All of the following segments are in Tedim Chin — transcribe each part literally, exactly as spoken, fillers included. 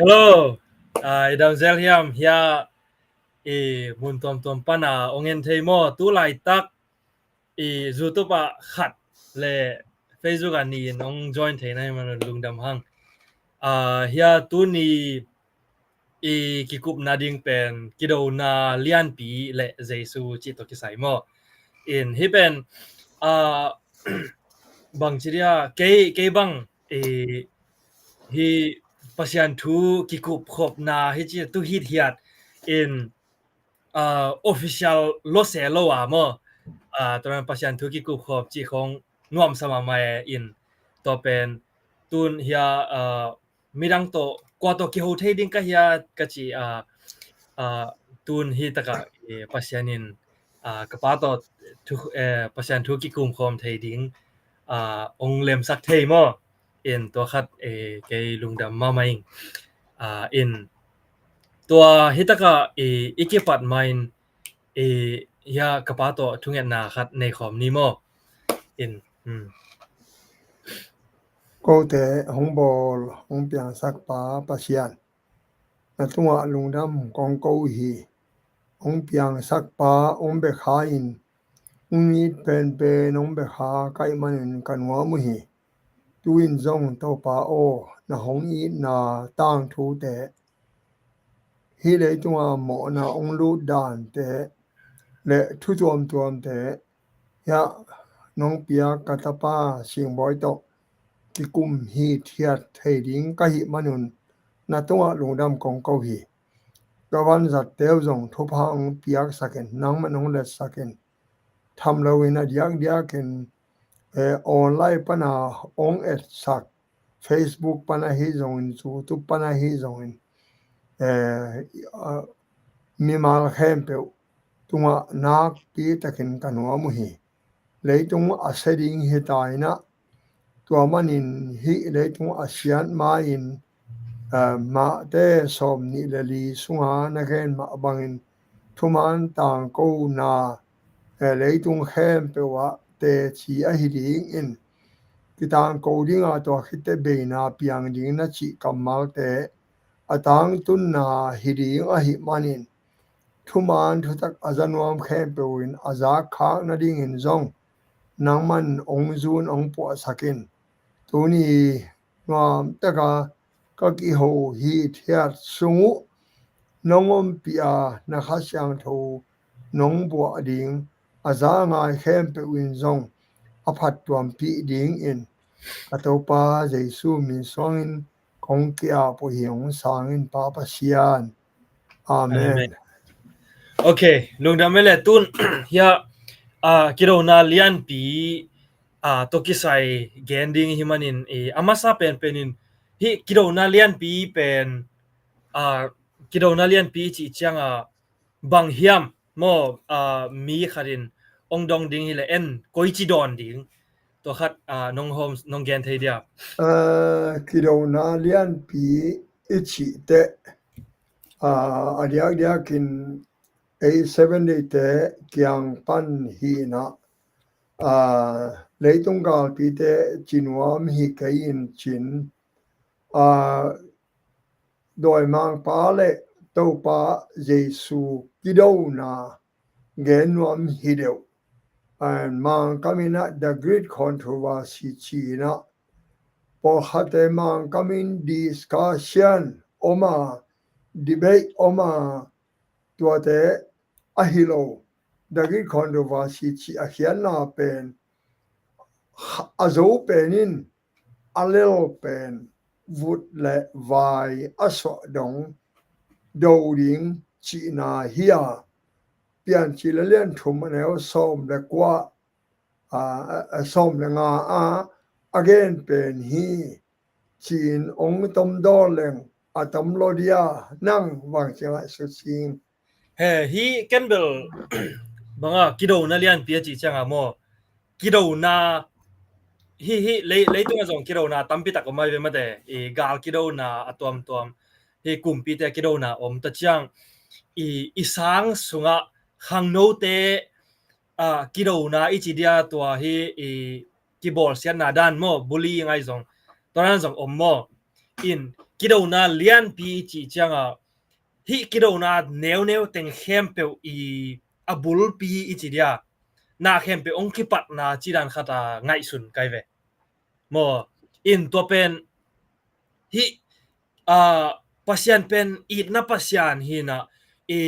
Hello. Ah, i dam zel hiam? Hia i mun tuamtuam pana ong en thei maw? Tu laitak i YouTube ah khat le Facebook ah ni in ong join thei na hi man lungdam hang. Ah, hia tuni i kikupna ding pen kidona lianpi le Jesu cih tawh kisai maw? In hi pen, ah, bang ci dia, kei, kei bang i hi Pasian thu kikup khopna hi ci tu hithiat in, ah, official lo se lo a maw? Ah, tua Pasian thu kikup khop ci khong nuam sa mahmah e in tua pen tun hia, ah, midang tawh kua tawh kiho thei ding ka hia ka ci, ah, ah, tun hi takah, eh, Pasian in, ah, ka pa tawh thu, eh, Pasian thu kikum khawm thei ding, ah, ong lemsak thei maw? In tua khat, eh, kei lungdam mahmah ing. Ah, in tua hi takah, eh, i kipat ma in, eh, hia ka pa tawh thungetna khat nei khawm ni maw? In, hmm. Kote hong bawl hong piangsak pa Pasian, na tungah lungdam kong ko hi. Hong piangsak pa hong bia kha in, hong it penpen hong bia kha ka hih manin ka nuam uh hi. Tu in zong Topa aw, na hong itna tangthute, hih leitunga mawhna hong lut dante le thu tuamtuamte, hia nong piak ka tapa Singbawi tawh kikum hithiat thei ding ka hih manun na tungah lungdam kong ko hi. Ka vanzatte uh zong thupha hong piaksak in, nangman hong letsak in, tham loin a diakdiakin, eh, online pana hong etsak, Facebook pana hi zongin, YouTube pana hi zongin, eh, ah, mimal khempeuh tungah nakpi takin ka nuam uh hi. Leitung a sia ding hi ta in ah, tua manin hih leitung a siat ma-in, eh, Mate sawmnih le li sunga na gen mah bangin thuman tangkona, eh, leitung khempeuh ah teci ahi dingin kitangko dinga tua khitte beina piang ding na cih kammalte a tangtunna hi ding ahih manin, thuman thutak a za nuam khempeuh in a zak khak nadingin zong nangman ong zun ong puahsak in. Tuni nuam taka ka kiho hithiat sung uh nong ompih a, na Kha Siangtho nong buah ding a za ngai khempeuh in zong a phattuampih dingin ka Topa Jesu min suangin kong ki-ap uh hi, hong sang in Pa Pasian. Amen. Amen. Ok, lungdam e le tun, hia, ah, kidona lianpi, ah, tawh kisai gen ding hi manin, eh, a masa penpen in, hih kidona lianpi pen, ah, kidona lianpi cih cianga bang hiam maw, ah, mi khat in ong dong ding hi le en koici dawn ding, tua khat, ah, nong hawm, nong gen thei dia? Ah, kidona lianpi i cih teh, ah, a diakdiakin ei Seven Day te kiang pan hi in ah, ah, leitung galpite ci nuam hi kei in cin, ah, dawimangpa le Topa Jesu kidona gen nuam hi deuh. And Mangkam in ah the great controversy ci in ah, pawlkhatte Mangkam in discussion om a, debate om a, tuate ahi lo. The great controversy cih a khiatna pen, a zo pen in a lel pen vut le vai a suah dong do ding cihna hi a, Piancil a lian thum a neu sawm le kua, a, a, a sawm le nga a, a gen pen hi, ci-in ong tom daw leng a tom lo dia, nang vang ciang a sut sing. He, hi ken bel banga kidona lianpi a cih cianga maw, kidona hi, hi lei, leitunga zong kidona tampi tak om ai ve mate, i gal kidona a tuamtuam, hi kumpite kidona om ta ciang, i, i sang sunga khangnote, a, kidona i ci dia tua hi, i kibawlsiatna dan maw, bullying ai zong, tua dan zong om maw. In, kidona lianpi i cih ciangah hih kidona neuneu teng khempeuh i a bulpi i ci dia, na khempeuh hong kipatna ci dan khat a ngaihsun kai ve. Maw, in tua pen hih, ah, Pasian pen itna Pasian hi na, i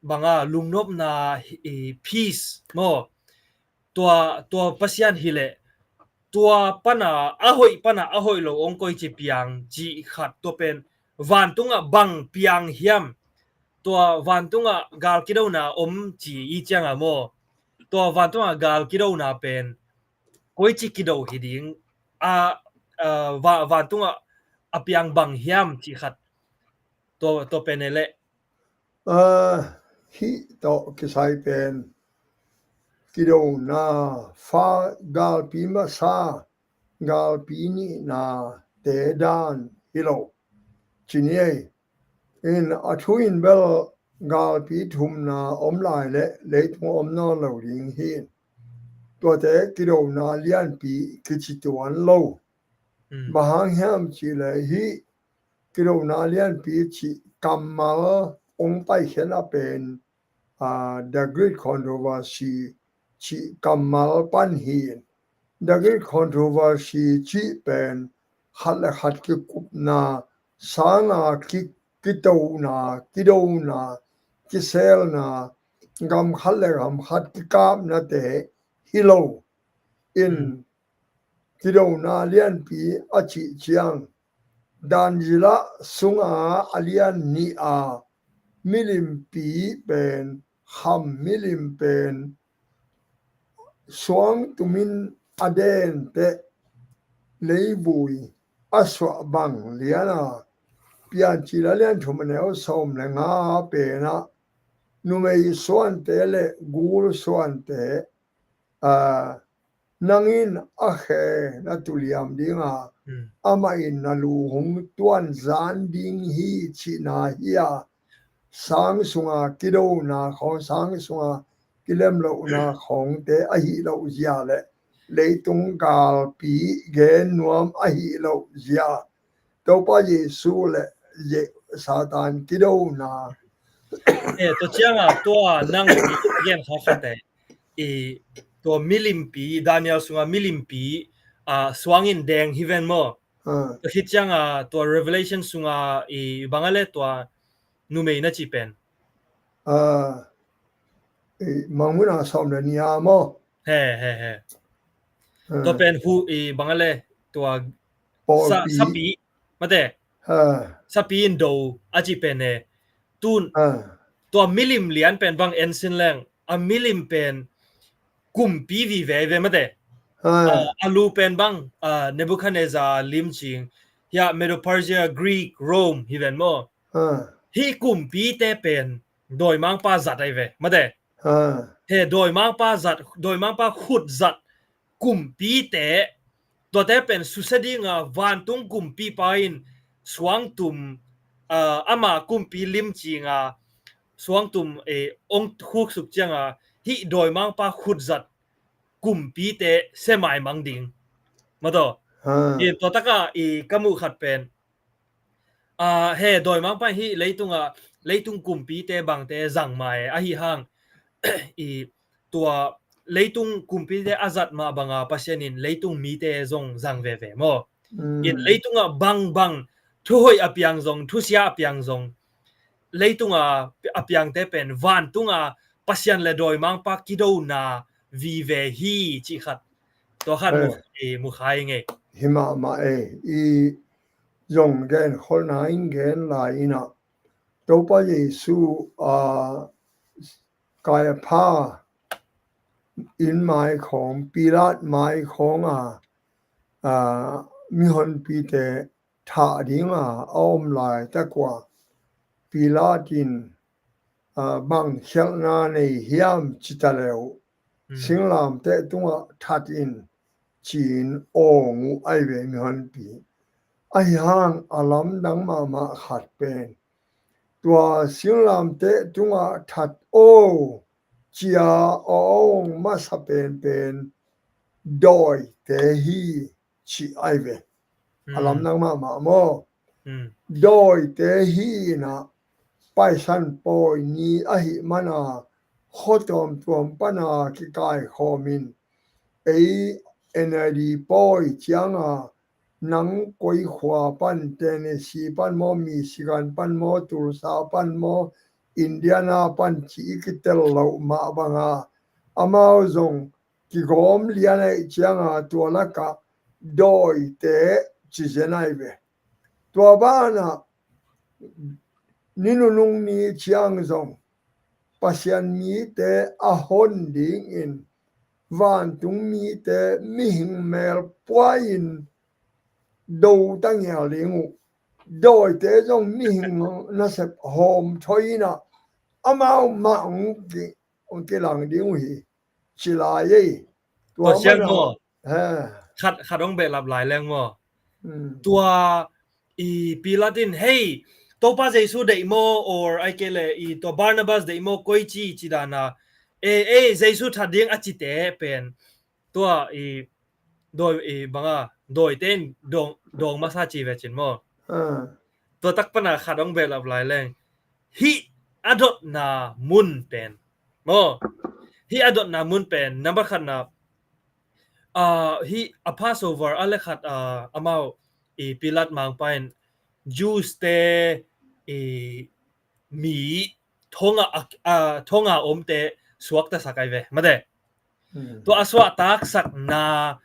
banga lungnopna, i peace maw, tua, tua Pasian hi leh tua pana a hoih pana a hoih lo hong koici piang cih khat, tua pen vantungah bang piang hiam, tua vantungah gal kidona om ci i ciangah maw, tua vantungah gal kidona pen koici kido hi ding, a, a, va-, vantungah a piang bang hiam cih khat, tua, tua pen e leh. A, hih tawh kisai pen kidona, fa, galpi masa, galpi nihna te dan hi lo ci ni ei. In a thu in bel galpi thumna om lai leh leitung om nawn lo ding hi. Tuate kidona lianpi kici tuan lo. Mm. Bang hang hiam cih leh hih kidona lianpi cih kammal hong paikhiatna pen, ah, The Great Controversy cih kammal pan hi. The Great Controversy cih pen khat le khat kikupna, sanga ki, kitona, kidona, kiselna, gam khat le gam khat kikapnate hi lo. In, mm, kidona lianpi a cih ciang, Daniel sunga a lian nih a, milimpi pen, kham milim pen, suang tumin a den teh, leivui a suah bang lian a, Piancil a lian thum a neu sawm le nga pen ah, numei suante le gul suante, a, nang in a khe na tuliam ding a, mm, amah in na lu hong tuanzan ding hi cihna hi a, sang sunga kidona khawng, sang sunga kilemlohna khawngte ahih loh zia le leitung galpi gen nuam ahih loh zia, Topa Jesu le Satan kidona. Eh, tua cianga tua nang gen kha khat eh, i tua milimpi, Daniel sunga milimpi, ah, suangin deng hi ven maw? Ah. Tua khit cianga tua Revelation sunga i bang a le tua numei na ci pen. Ah, i mangmuna sawm le nia maw? He, he, he. Ah. Tua pen hu i bang a le tua pawlpi. Sa-, sapi, mate. Ah. Sapi in do a ci pen he. Tun, ah, tua milim lian pen bang en sin leng, a milim pen kumpi vive ve mate. Ah. Ah, a lu pen bang, ah, Nebuchadnezzar lim cing. Hia Medo-Persia, Greek, Rome hi ven maw? Ah. Hih kumpite pen dawimangpa zat ahi ve mate. Ah. He dawimangpa zat, dawimangpa khut zat kumpite, tuate pen susia dinga vantung kumpipa in suangtum, ah, ama kumpi lim cinga suangtum, eh, ong khuksuk cianga hih dawimangpa khutzat kumpite sia maimang ding. Mataw. Ah. Eh, tua taka, eh, ka muh khat pen, ah, he dawimangpa hih leitunga, leitung kumpite bangte zang mai ahi hang, i tua leitung kumpite a zat mah banga Pasian in leitung mite zong zang veve maw? Mm. In leitunga bangbang thuhoih a piang zong, thusia a piang zong, leitunga a piangte pen vantunga Pasian le dawimangpa kidona vive hi cih khat. Tua khat mu, eh, i mu khai ngei. Hi mahmah ei, i zong genkholna in gen lai inah Topa Jesu, ah, Kaiapha inn mai khawng, Pilat mai khawng a, ah, mihonpite thah dinga a om laitak ua Pilat in, ah, bang khialhna nei hiam ci ta leh uh, mm, singlamteh tungah that in ci-in awng uh ahi ve mihonpi. Ahi hang a lamdang mahmah khat pen tua singlamteh tungah that aw cia a awng masa penpen dawite hi cih ahi ve. A lamdang mahmah maw? Hmm. Dawite hi inah Paisan pawi ni ahih mana khua tuamtuam pana kikaikhawmin ei N I D pawi cianga nang koi khua pan, Tennessee pan maw, Michigan pan maw, Tulsa pan maw, Indiana pan ci i kitel loh mah banga amau zong kigawm lian ahih cianga tua lakah dawite ci zen ahi ve. Tua banah ni nunung ni ciang zong Pasian mite a hon dingin vantung mite mihing mel puain do ta ngial ding uh. Dawite zong mihing nasep hawm thoi inah amau mah hong ki, hong kilang ding uh hi. Ci lai ei. Tua Pasian mana maw? He. Khat, khat hong behlap lai leng maw? Hmm. Tua i Pilat in, hei, Topa Jesu deih maw, or ai kei le i tua Barnabas deih maw, koi ci ci dana, e, e, Jesu that ding a cite pen tua i dawi i banga dawite in dawng, dawng masa ci ve cin maw? Ah. Tua tak pana khat hong behlap lai leng, hih a dotna mun pen maw? Hih a dotna mun pen number khatna, ah, hih a Passover a le khat, ah, amau i Pilat mangpa in Jews te i mi thonga, a, a, thonga omte suaktasak ai ve mate. Hmm. Tua a suaktaksakna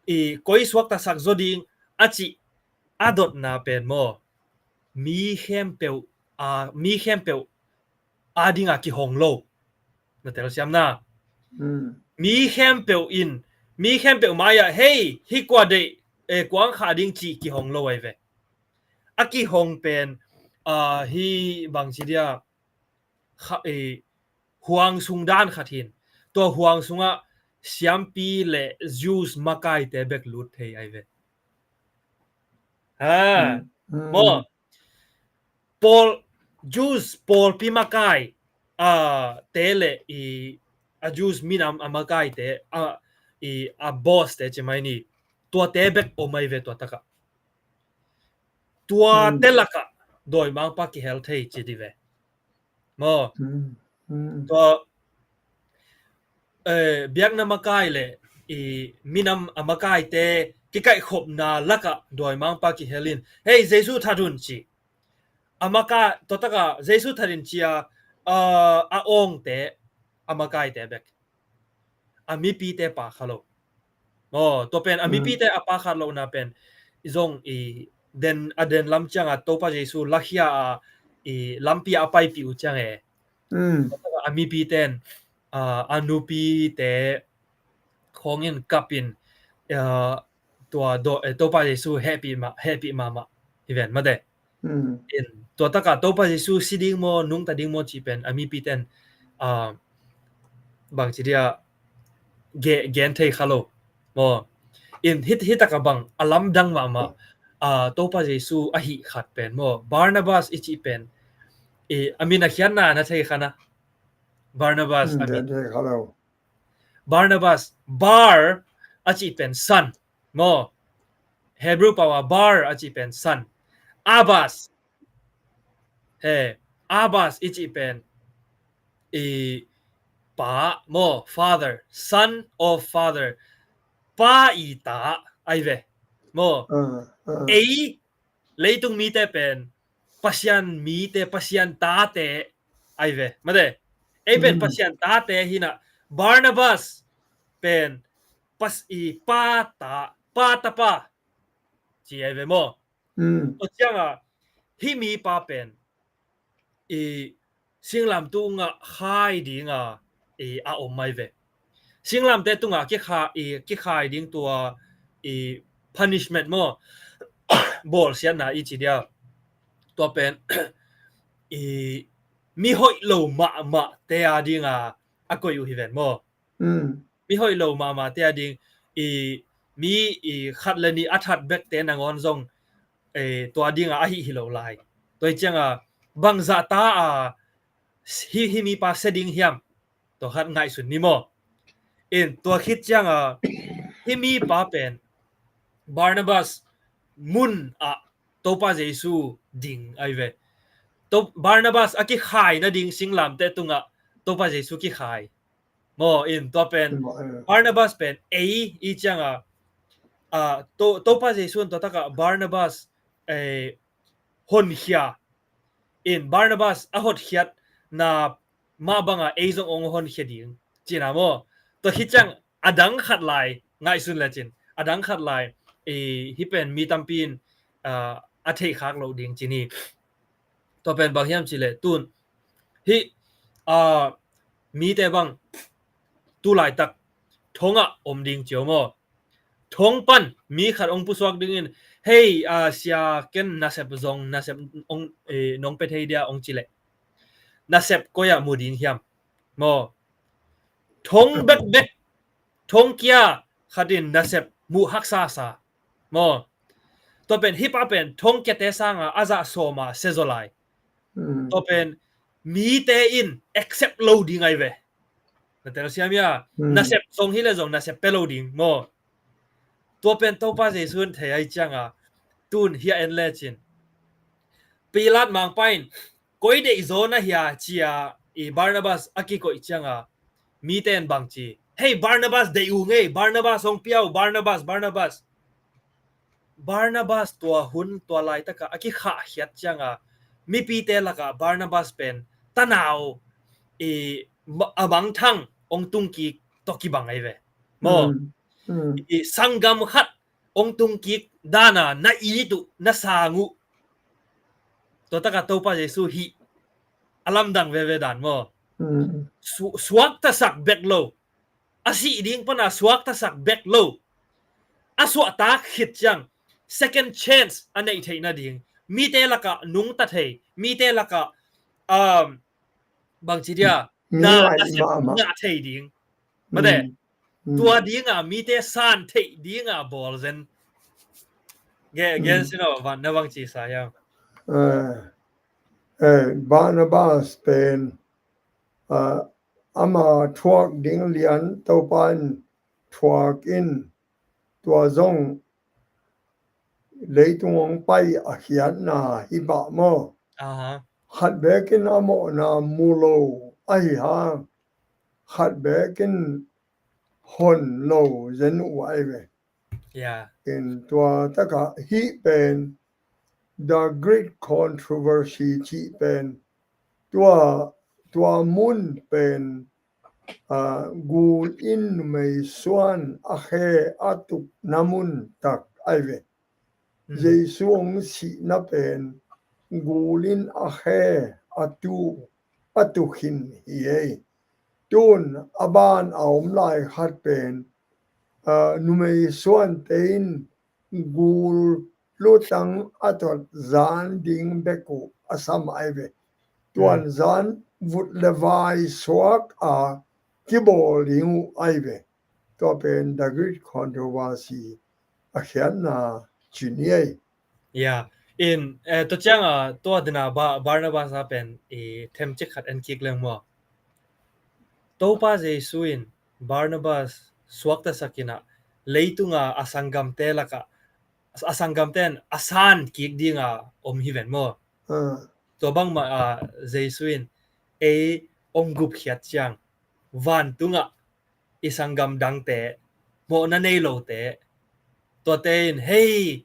i koi suaktasak zaw ding a cih a dotna pen maw, mi khempeuh, a, mi khempeuh a dinga kihong lo. Na telsiamna. Hmm. Mi khempeuh in, mi khempeuh mai-ah, hei, hih kua deih, e, kua ang khah ding cih kihong lo ai ve. A kihong pen, a, hih bangci dia, kha, e, huang sung dan khat hin. Tua huang sungah siampi le Jews makaite bek lut thei ai ve. Ha, hmm, maw? Pawl, Jews pawlpi makai, a, te le i, a Jews minam a makaite, a, i, a boss te ci mai ni. Tuate bek om ai ve tua takah. Tuate lakah dawimangpa kihel thei ci di ve. Maw? Hmm. Hmm. Tua, eh, biakna makai le i minam a makaite kikaihkhopna lakah dawimangpa kihel in, hei, Jesu that un ci. A maka, tua takah Jesu that in ci a, a, a awngte, a makaite bek. A mipite pha kha lo. Aw, tua pen a mipite a pha kha lohna pen i zong i den, a den lam cianga Topa Jesu lakhia a i lampi a paipih uh ciang e. Mm. A mipite in, a, a nupite khawngin kapin, a, tua do, eh, Topa Jesu hehpih ma, hehpih mahmah hi ven mate. Mm. In, tua takah Topa Jesu si ding maw, nungta ding maw cih pen a mipite in, a, bangci dia ge, gen thei kha lo maw. In, hih, hih takah bang a lamdang mahmah, a, Topa Jesu ahih khat pen maw, Barnabas i cih pen, i, a min a khiatna na thei kha na. Barnabas, mm, a min. Thei kha lo. Barnabas, Bar a cih pen son maw. Hebrew pau a Bar a cih pen son. Abbas. He, Abbas i cih pen i pa maw, father, son of father. Pa i ta ai ve maw. Uh, uh. Ei leitung mite pen Pasian mite, Pasian tate ai ve mate. Ei pen, mm, Pasian tate hi na. Barnabas pen pas, i pa ta, pa tapa ci ai ve maw. Mm. Tua cianga hih mipa pen i singlamteh tungah khai dinga i a om ai ve. Singlamteh tungah kikha, i kikhai ding tua i punishment maw, bawlsiatna i ci dia. Tua pen i mi hoih lo mahmahte a dinga a koih uh hi ven maw. Mm. Mi hoih lo mahmahte a ding i mi i khat le nih a that bekte nangawn zong, eh, tua dinga ahi hi lo lai. Tua hi cianga bangzah ta a hih, hih mipa sia ding hiam? Tua khat ngaihsun ni maw. In, tua khit cianga hih mipa pen Barnabas mun ah Topa Jesu ding ahi ve. To Barnabas a kikhai nading singlamteh tungah Topa Jesu kikhai. Maw, in tua pen Barnabas pen ei i cianga, a, to, Topa Jesu in tua takah Barnabas, eh, honkhia in Barnabas a hotkhiat na mah banga ei zong ong honkhia ding cina maw. Tua hi ciang a dang khat lai ngaihsun le cin a dang khat lai, eh, hi pen mi tampi in, ah, a theihkhak lo ding cini. Tua pen bang hiam cileh tun hi, ah, mite bang tu laitak thongah om ding cio maw. Thong pan mi khat ong pusuak dingin, hei, ah, sia ken nasep zong nasep ong, eh, nong pe thei dia ong cileh nasep koi-ah mu ding hiam maw. Thong bekbek thong kia khatin nasep mu haksa sa maw. Tua pen hi pa pen thong kiate sanga a zah sawma sia zaw lai. Tua pen mite in accept lo ding ahi ve. Na telsiam ia, nasep zong hi le zong nasep pe lo ding maw. Tua pen Topa Jesu in thei ahi cianga tun hia en lecin Pilat mangpa in koi deih zaw na hia cia i Barnabas a kikoih cianga mite in bang ci, hei, Barnabas deih uh ngei, Barnabas hong piau, Barnabas, Barnabas. Barnabas tua hun tua laitaka a kikhahkhiat cianga mipite laka Barnabas pen tanau i a mangthang ong tungkik tawh kibang ahi ve maw. I sanggam khat ong tungkik dana na it uh na sang uh. Tua taka Topa Jesu hih a lamdang veve dan maw. Suaktasak bek lo, a sih ding pana suaktasak bek lo, a suahtak khit ciang second chance a neih theih nading, mite laka nungta thei, mite laka, um, bangci dia na ngah thei ding. Mate tua dinga mite san theih dinga bawl zen. Gen sino van na bangci sa hiam? Barnabas pen ama thuak ding lian Topa in thuak in tua zong leitung hong pai a khiatna hi pah maw. Khat bekin a mawhna mu lo ahi hang khat bekin hon lo zen uh ahi ve. In tua taka hih pen The Great Controversy cih pen tua, tua mun pen gul in numei suan a khe a tukna mun tak ahi ve. Jesu hong sihna pen gul in a khe a tu a tu khin hi ei. Tun a ban a om lai khat pen numei suante in gul lutang a tot zan ding bek uh a sam ahi ve. Tuan zan vut le vai suak a kibawl ding uh ahi ve. Tua pen The Great Controversy a khiatna cin hi ei. Ya, in tua cianga tua dina Barnabas a pen i themcik khat en kik leng maw. Topa Jesu in Barnabas suaktasak ina leitunga a sanggamte laka a sanggamte in a san kik dinga om hi ven maw. Tua bangmah a Jesu in ei ong gupkhiat ciang vantungah i sanggam dangte, mawhna nei lote, tuate in hei,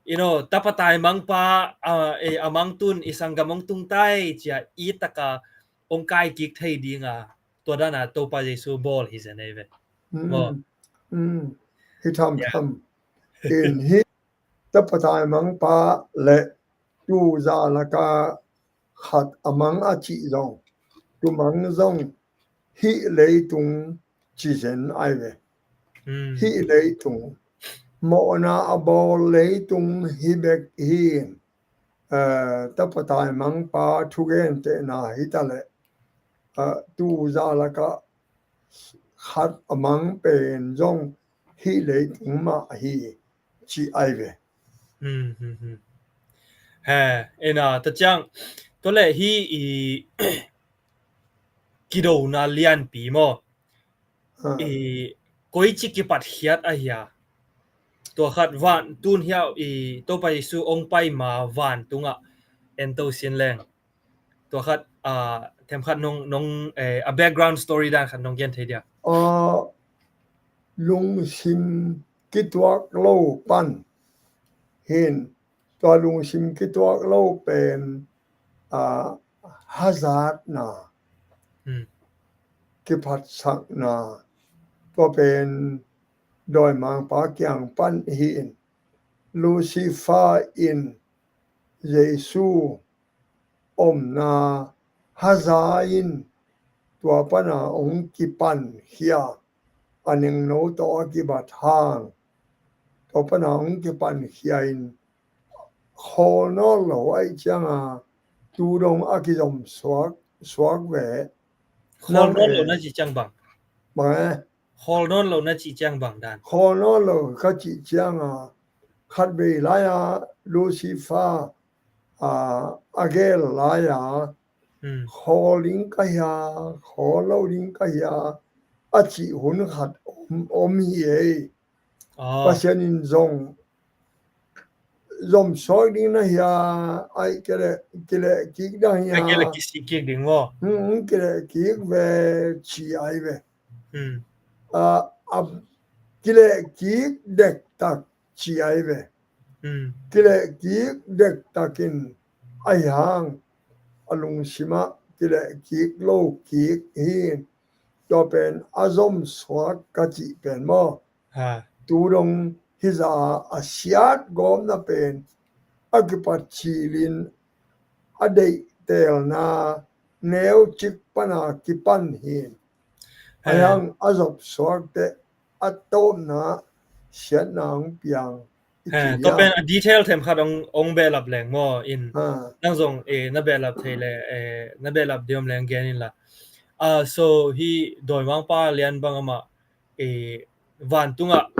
you know, tapa taimangpa a mangtun i sanggam ong tungtai cia i taka ong kai kik thei dinga tua dana Topa Jesu bawl hi zen ei ve. Hi thamtham in hi tapa taimangpa le tu za laka khat a mang a cih zong tu mang zong hih leitung ci zen ahi ve. Hih leitung mawhna a bawl leitung hi bek hi. Tapa taimangpa thugentehna hi ta le tu za laka khat a mang pen zong hih leitung mah hi ci ahi ve. He, ina ta ciang tua le hi i kidona lianpi maw. I koici kipatkhiat ahia Tua khat van tun hiau i Topa Jesu ong pai ma van tungah en to sin leng. Tua khat, ah, themkhat nong, nong, eh, a background story dan khat nong gen thei dia. Ah, lungsim kituak lo pan hin, tua lungsim kituak lo pen, ah, hazatna, hmm, kiphatsakna, tua pen dawimangpa kiang pan hi in, Lucifer in Jesu omna haza in tua pana ong kipan khia, a nengno tawh a kibat hang, tua pana ong kipan khia in khawl nawn lo ahih cianga tu dong a kizom suak, suak ve. Khawl nawn lo na cih ciang bang? Bang e? Khawl nawn lo na cih ciang bang dan? Khawl nawn lo ka cih cianga khatvei lai-a Lucifer, a, a gel lai-a, hmm, khawl ding ka hia, khawl lo ding ka hia, a cih hun khat om, om hi ei. Ah. Pasian in zong zom suak ding na hia, ai kile, kile kik dang hia. Ai kile kisi kik ding maw? Hmm, kile kik ve ci ai ve. Hmm. Ah, a kile kik dektak ci ai ve. Hmm. Kile kik dektakin ai hang a lungsima kile kik lo kik hi. Tua pen a zom suak ka cih pen maw? Ha. Tu dong hi za a siat gawmna pen a kipat cilin a deih telna neu cik pana kipan hi. Ha. A yang a zop suak te a tawpna siatna ang piang. Ha, tua pen a detail themkhat ong, ong behlap leng maw in. Ha. Nang zong, eh, na behlap thei le, eh, na behlap diom leng gen in la. Ah, so hi dawimangpa lian bang amah, eh, vantungah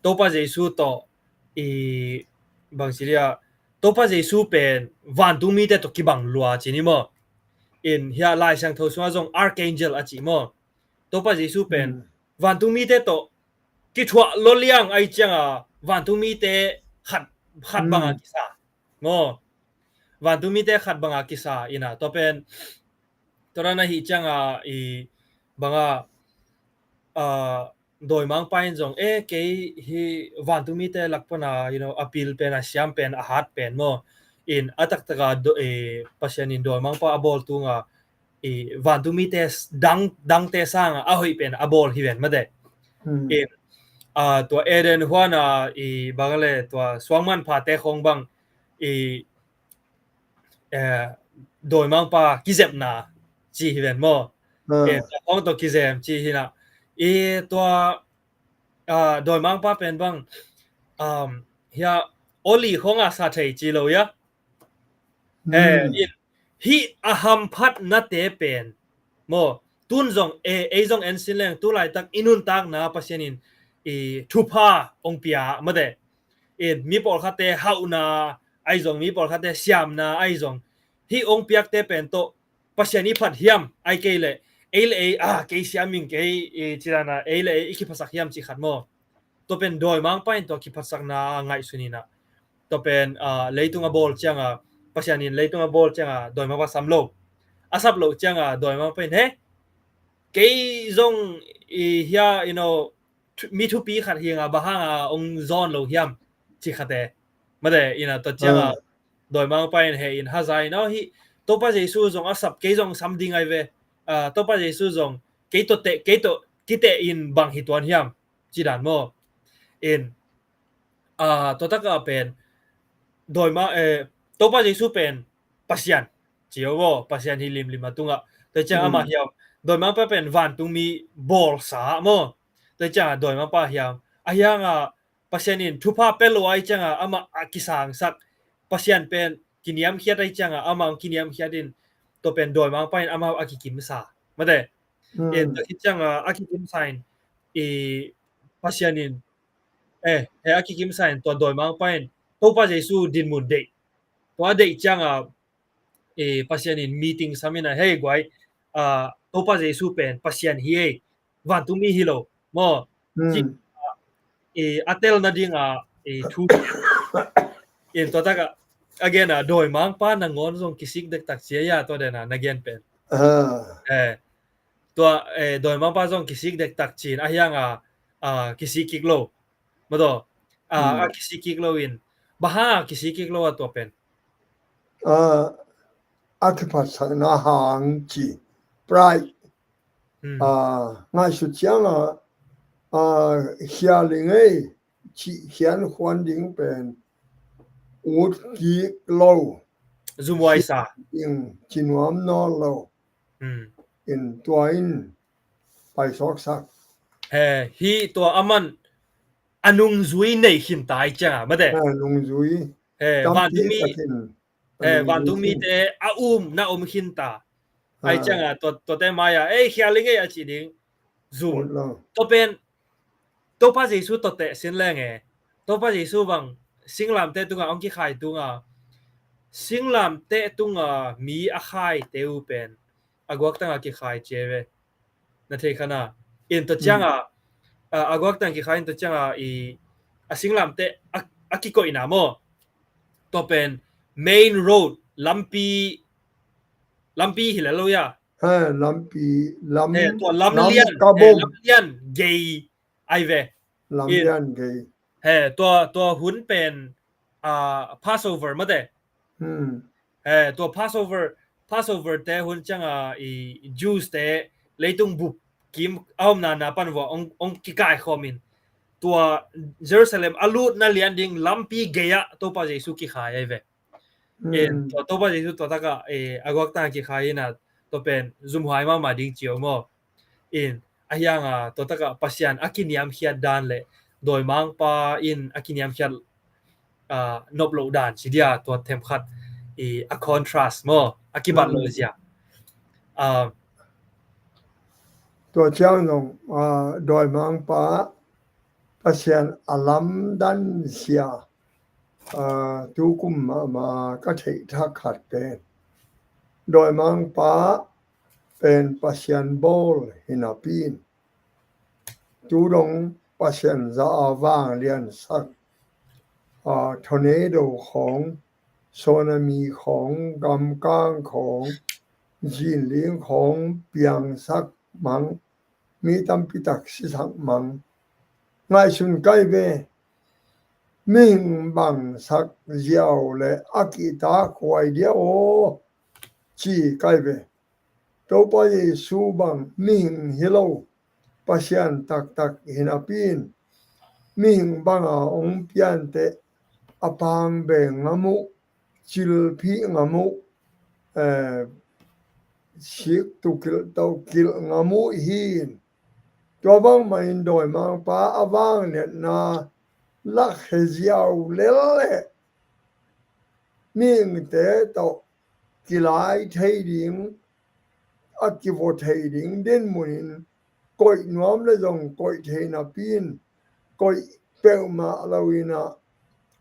Topa Jesu tawh, eh, bang ci dia, Topa Jesu pen vantung mite tawh kibang lua ci ni maw. In hia Lai Siangtho sungah zong archangel a ci maw. Topa Jesu pen, hmm, vantung mite tawh kithuah lo liang ai cianga vantung mite khat, khat banga kisa. Ngo. Vantung mite khat banga kisa ina. Tua pen, tua dan ahi cianga i banga, ah, dawimangpa in zong, eh, kei hi vantung mite lak pana, you know, a pil pen, a siam pen, a hat pen maw. In a taktaka do, eh, Pasian in dawimangpa a bawl tunga, i vantung mite dang, dangte sanga a hoih pen a bawl hi ven mate. Hmm. I, ah, tua Eden huana, i bang le tua suangmanphate khong bang, i, eh, dawimangpa kizepna ci hi ven maw. Hmm. Eh, tua khong tua kizem ci hina. I tua, ah, dawimangpa pen bang, um, hia oli khonga sa thei ci lo ia. Hmm. Eh, in, hih a hamphatnate pen maw, tun zong, eh, ei zong en sin leng, tu laitak i nuntakna Pasian in i thupha ong pia mate. In mi pawlkhatte hauhna ai zong, mi pawlkhatte siamna ai zong, hih ong piakte pen tawh Pasian i phat hiam ai kei le, ei le ei, ah, kei siam ing kei, i cidana, ei le ei i kiphasak hiam ci khat maw. Tua pen dawimangpa in tua kiphatsakna ngaihsun ina. Tua pen, ah, leitung a bawl cianga, Pasian in leitung a bawl cianga dawimangpa sam lo. A sap lo cianga dawimangpa in, he, kei zong i hia, you know, thu-, mi thupi khat hianga bang hanga ong zawn lo hiam ci khate. Mate ina tua cianga, ah, dawimangpa in he in haza ina hi, Topa Jesu zong a sap kei zong sam ding ai ve. Ah, Topa Jesu zong kei tawh te, kei tawh kite in bang hi tuan hiam. Ci dan maw. In, ah, tua taka pen, dawima, eh, Topa Jesu pen Pasian. Ci o maw, Pasian hi limlim a tungah. Tua ciang ama hiam, dawimangpa pen vantungmi bawlsa maw. Tua ciang dawimangpa hiam. A hianga, Pasian in thupha pia lo ai cianga, ama a kisangsak. Pasian pen kiniamkhiat ai cianga, ama kiniamkhiat in, tua pen dawimangpa in ama a kikimsa. Mate. Hmm. In tua khit cianga, a kikimsa in, i Pasian in, eh, he a kikimsa in, tua dawimangpa in, Topa Jesu dinmun deih. Tua deih cianga, i Pasian in meeting sam ina, hei guai, ah, Topa Jesu pen Pasian hi ei, vantungmi hi lo, maw. Hmm. Ci, i a tel nadinga, I thu in tua takah a gen a, dawimangpa nangawn zong kisik dektak ci a, tua den a na gen pen. Eh, tua eh, dawimangpa zong kisik dektak ci-in a hiang a, a kisik kik lo. Mataw, a, a kisik kik lo in, bang hang a kisik kik lo a tua pen? A, a kiphatsakna hang ci, pride. A, ngaihsut ciang a, a, khial i ngei cih khian khuan ding pen ut kik lo. Zumhuai sa. Ding ci nuam nawn lo. In tua in paisawksak. He, hi tua aman a nungzui nei khin ta ai ciang a, mate. A nungzui. He, tampi vantungmi takin a nungzui vantung khin. Mite a um na um khin ta ai ciang a, tua, tuate mai a, ei, khial i ngei a ci ding. Zum. Tua pen Topa Jesu tawh teh sin leng e. Topa Jesu bang singlamteh tunga hong kikhai tunga, singlamteh tunga mi a khaite uh pen a guaktang a kikhai ci e ve. Na thei kha na. In tua ciang a, a, a guaktang kikhai in tua ciang a i a singlamteh a, a kikoihna maw. Tua pen main road, lampi, lampi hi le lo ya. He, lampi, lam, he, tua lam lian, lam lian gei ai ve. Lam lian gei. He, tua, tua hun pen, a, Passover mate. He, tua Passover, Passover te hun ciang a i Jews te leitung bup kim a omna na pan vua ong, ong kikai khawm in, tua Jerusalem a lutna lian ding lampi gei ah Topa Jesu kikhai ai ve. In tua Topa Jesu tua takah, eh, a guaktang kikhai in a, tua pen zumhuai mahmah ding ci o maw. In a hiang a tua takah Pasian a kiniamkhiat dan le dawimangpa in a kiniamkhiat, ah, nop loh dan ci dia, tua themkhat i a contrast maw, a kibat loh zia. Ah, tua ciang zong, ah, dawimangpa Pasian a lamdan sia, ah, tukum mahmah ka theih thak khat pen dawimangpa pen Pasian bawl hi napi in, tu dong Pasian za a vanglian sak, ah, tornado khawng, tsunami khawng, gamkang khawng, zinling khawng piangsak mang, mi tampi tak sisak mang. Ngaihsun kai ve, mihing bangsak ziau le a kihtakhuai dia aw ci kai ve. Topa Jesu bang mihing hi lo, Pasian taktak hi napi in, mihing banga hong pianteh a pang beng ngam uh, cilphih ngam uh, eh, sik tukilh tokilh ngam uh hi in. Tua bangmah in dawimangpa a vangliatna lakhia ziau lel leh mihingte tawh kilai thei ding, a kivaw thei ding dinmun in koih nuam le zong koih thei napi in, koih peuhmah lo in a,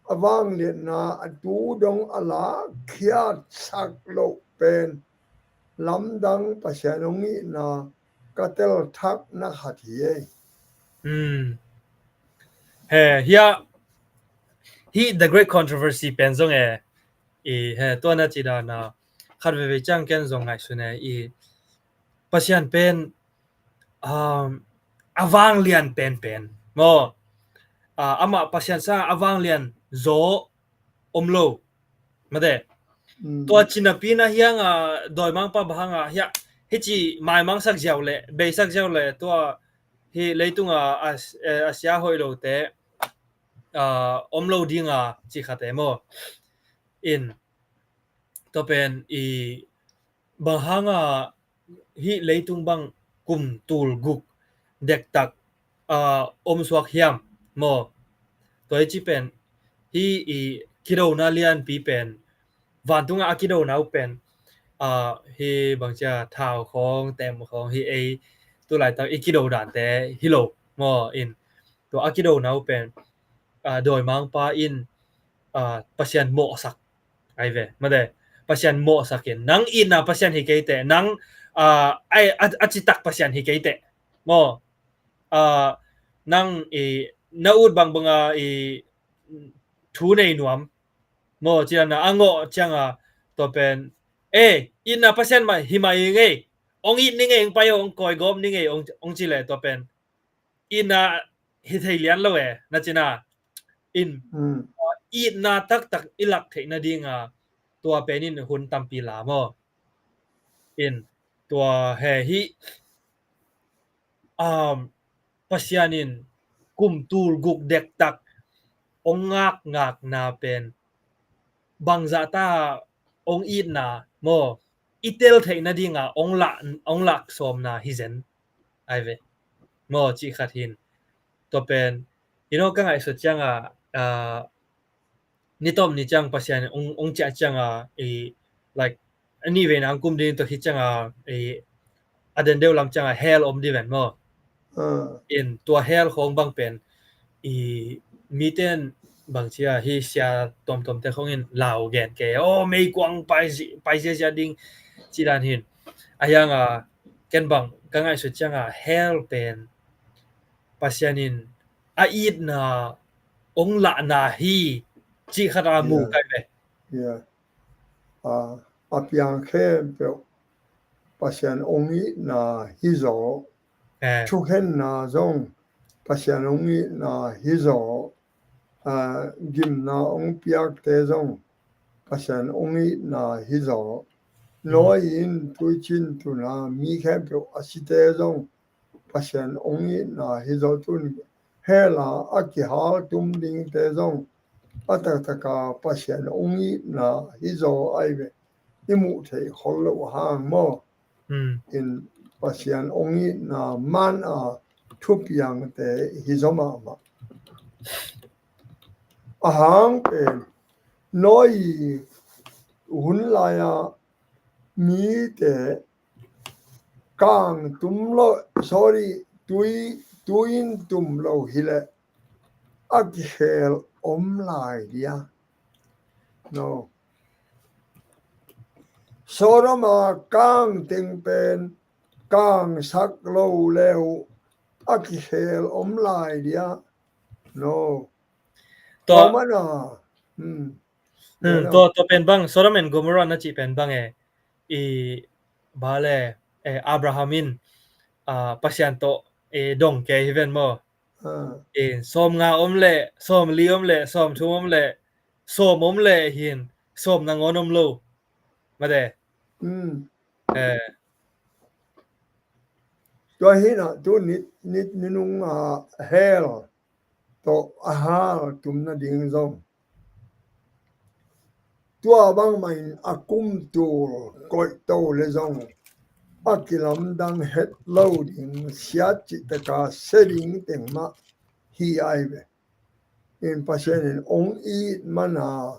a vangliatna a tu dong a lakkhiatsak loh pen lamdang Pasian hong itna ka telthakna khat hi ei. Hmm. He, hia, hi The Great Controversy pen zong e, i, he, tua na ci dan a, khat veve ciang ken zong ngaihsun e, i, Pasian pen, um, a vanglian penpen maw. Ah, amah Pasian sang a vanglian zaw om lo. Mate. Mm. Tua ci napi in a hiang a dawimangpa bang hang a hia, hici maimangsak ziau le, beisak ziau le, tua hi leitung a, a, eh, a sia hoih lote, ah, om lo ding a ci khate maw. In, tua pen i bang hang a hih leitung bang kum tul guk dektak, ah, om suak hiam maw? Tua hi ci pen, hih i kidona lianpi pen, vantungah a kidona uh pen, ah, hih bangcia thau khawng, tem khawng, hih ei tulaitak i kido dante hi lo maw? In tua a kidona uh pen, ah, dawimangpa in, ah, Pasian mawhsak ai ve. Mate, Pasian mawhsak in, nang itna Pasian hi kei teh, nang, ah, ai, a, a citak Pasian hi kei teh maw? Ah, nang i, na ut bangbang a i, thu nei nuam. Maw, ci dan a, a ngawh ciang a, tua pen, eh, itna Pasian mah hi mah i ngei, ong it ni ngei, ong pai, ong kawigawm ni ngei, ong, ong ci leh tua pen itna hi thei lian lo e, na cina. In, mm, itna taktak i lak theih nading a, tua pen in hun tampi la maw. In, tua he hi, um, Pasian in kum tul guk dektak ong ngakngakna pen bangzah ta ong itna maw, i tel theih nading a ong lak, ong lak sawmna hi zen. Ai ve. Maw, cih khat hin. Tua pen, you know, ka ngaihsut ciang a, ah, ni tom ni ciang Pasian ong, ong ciah ciang a, i, like, a nih vei nang kum ding tua khit ciang a, i, a den deuh lam ciang a hell om di ven maw. Ah. In tua hell khong bang pen, i, miten bang cia hi sia tomtom te khong in lau gen ke, oh, meikuang pai zi-, pai zia zia ding ci dan hin. A hiang a, ken bang ka ngaihsut ciang a hell pen Pasian in a itna ong lahna hi, cih khat a mu, yeah, kai ve. Yeah. A, a piang khempeuh Pasian ong itna hi zaw. Eh. Thukhenna zong Pasian ong itna hi zaw. A, gimna ong piakte zong Pasian ong itna hi zaw. Mm. Nawi in tuicin tun a mi khempeuh a site zong Pasian ong itna hi zaw. Tun hell a a kihal tum dingte zong a taktak a Pasian ong itna hi zaw ai ve. I muh theih khol loh hang maw. Hmm. In Pasian ong itna man a thupiangte hi zaw mahmah. A hang pen Nawi hun lai a mite kang tum lo, sorry, tui, tui in tum lo hileh a kikhel om lai dia. No. Sodom a kang teng pen kang sak lo leh a kikhel om lai dia. No. Tua, tua mana. Hmm. Hmm, tua, tua pen bang, Sodom and Gomorrah na cih pen bang e, i, bale, eh, Abraham in, ah, Pasian tawh, eh, dong kei hi ven maw. Ah. Eh, sawmnga om leh, sawmli om leh, sawmthum om leh, sawm om leh hin, sawm nangawn om lo. Mate. Hmm. Eh. Tua hi na, tu nit, nit, nit nung a hell tawh a hal tumna ding zong. Tua bangmah in a kum tul koih to leh zong a kilamdang het lo ding, siat cih taka se ding teng mah hi ai ve. In Pasian in ong it mana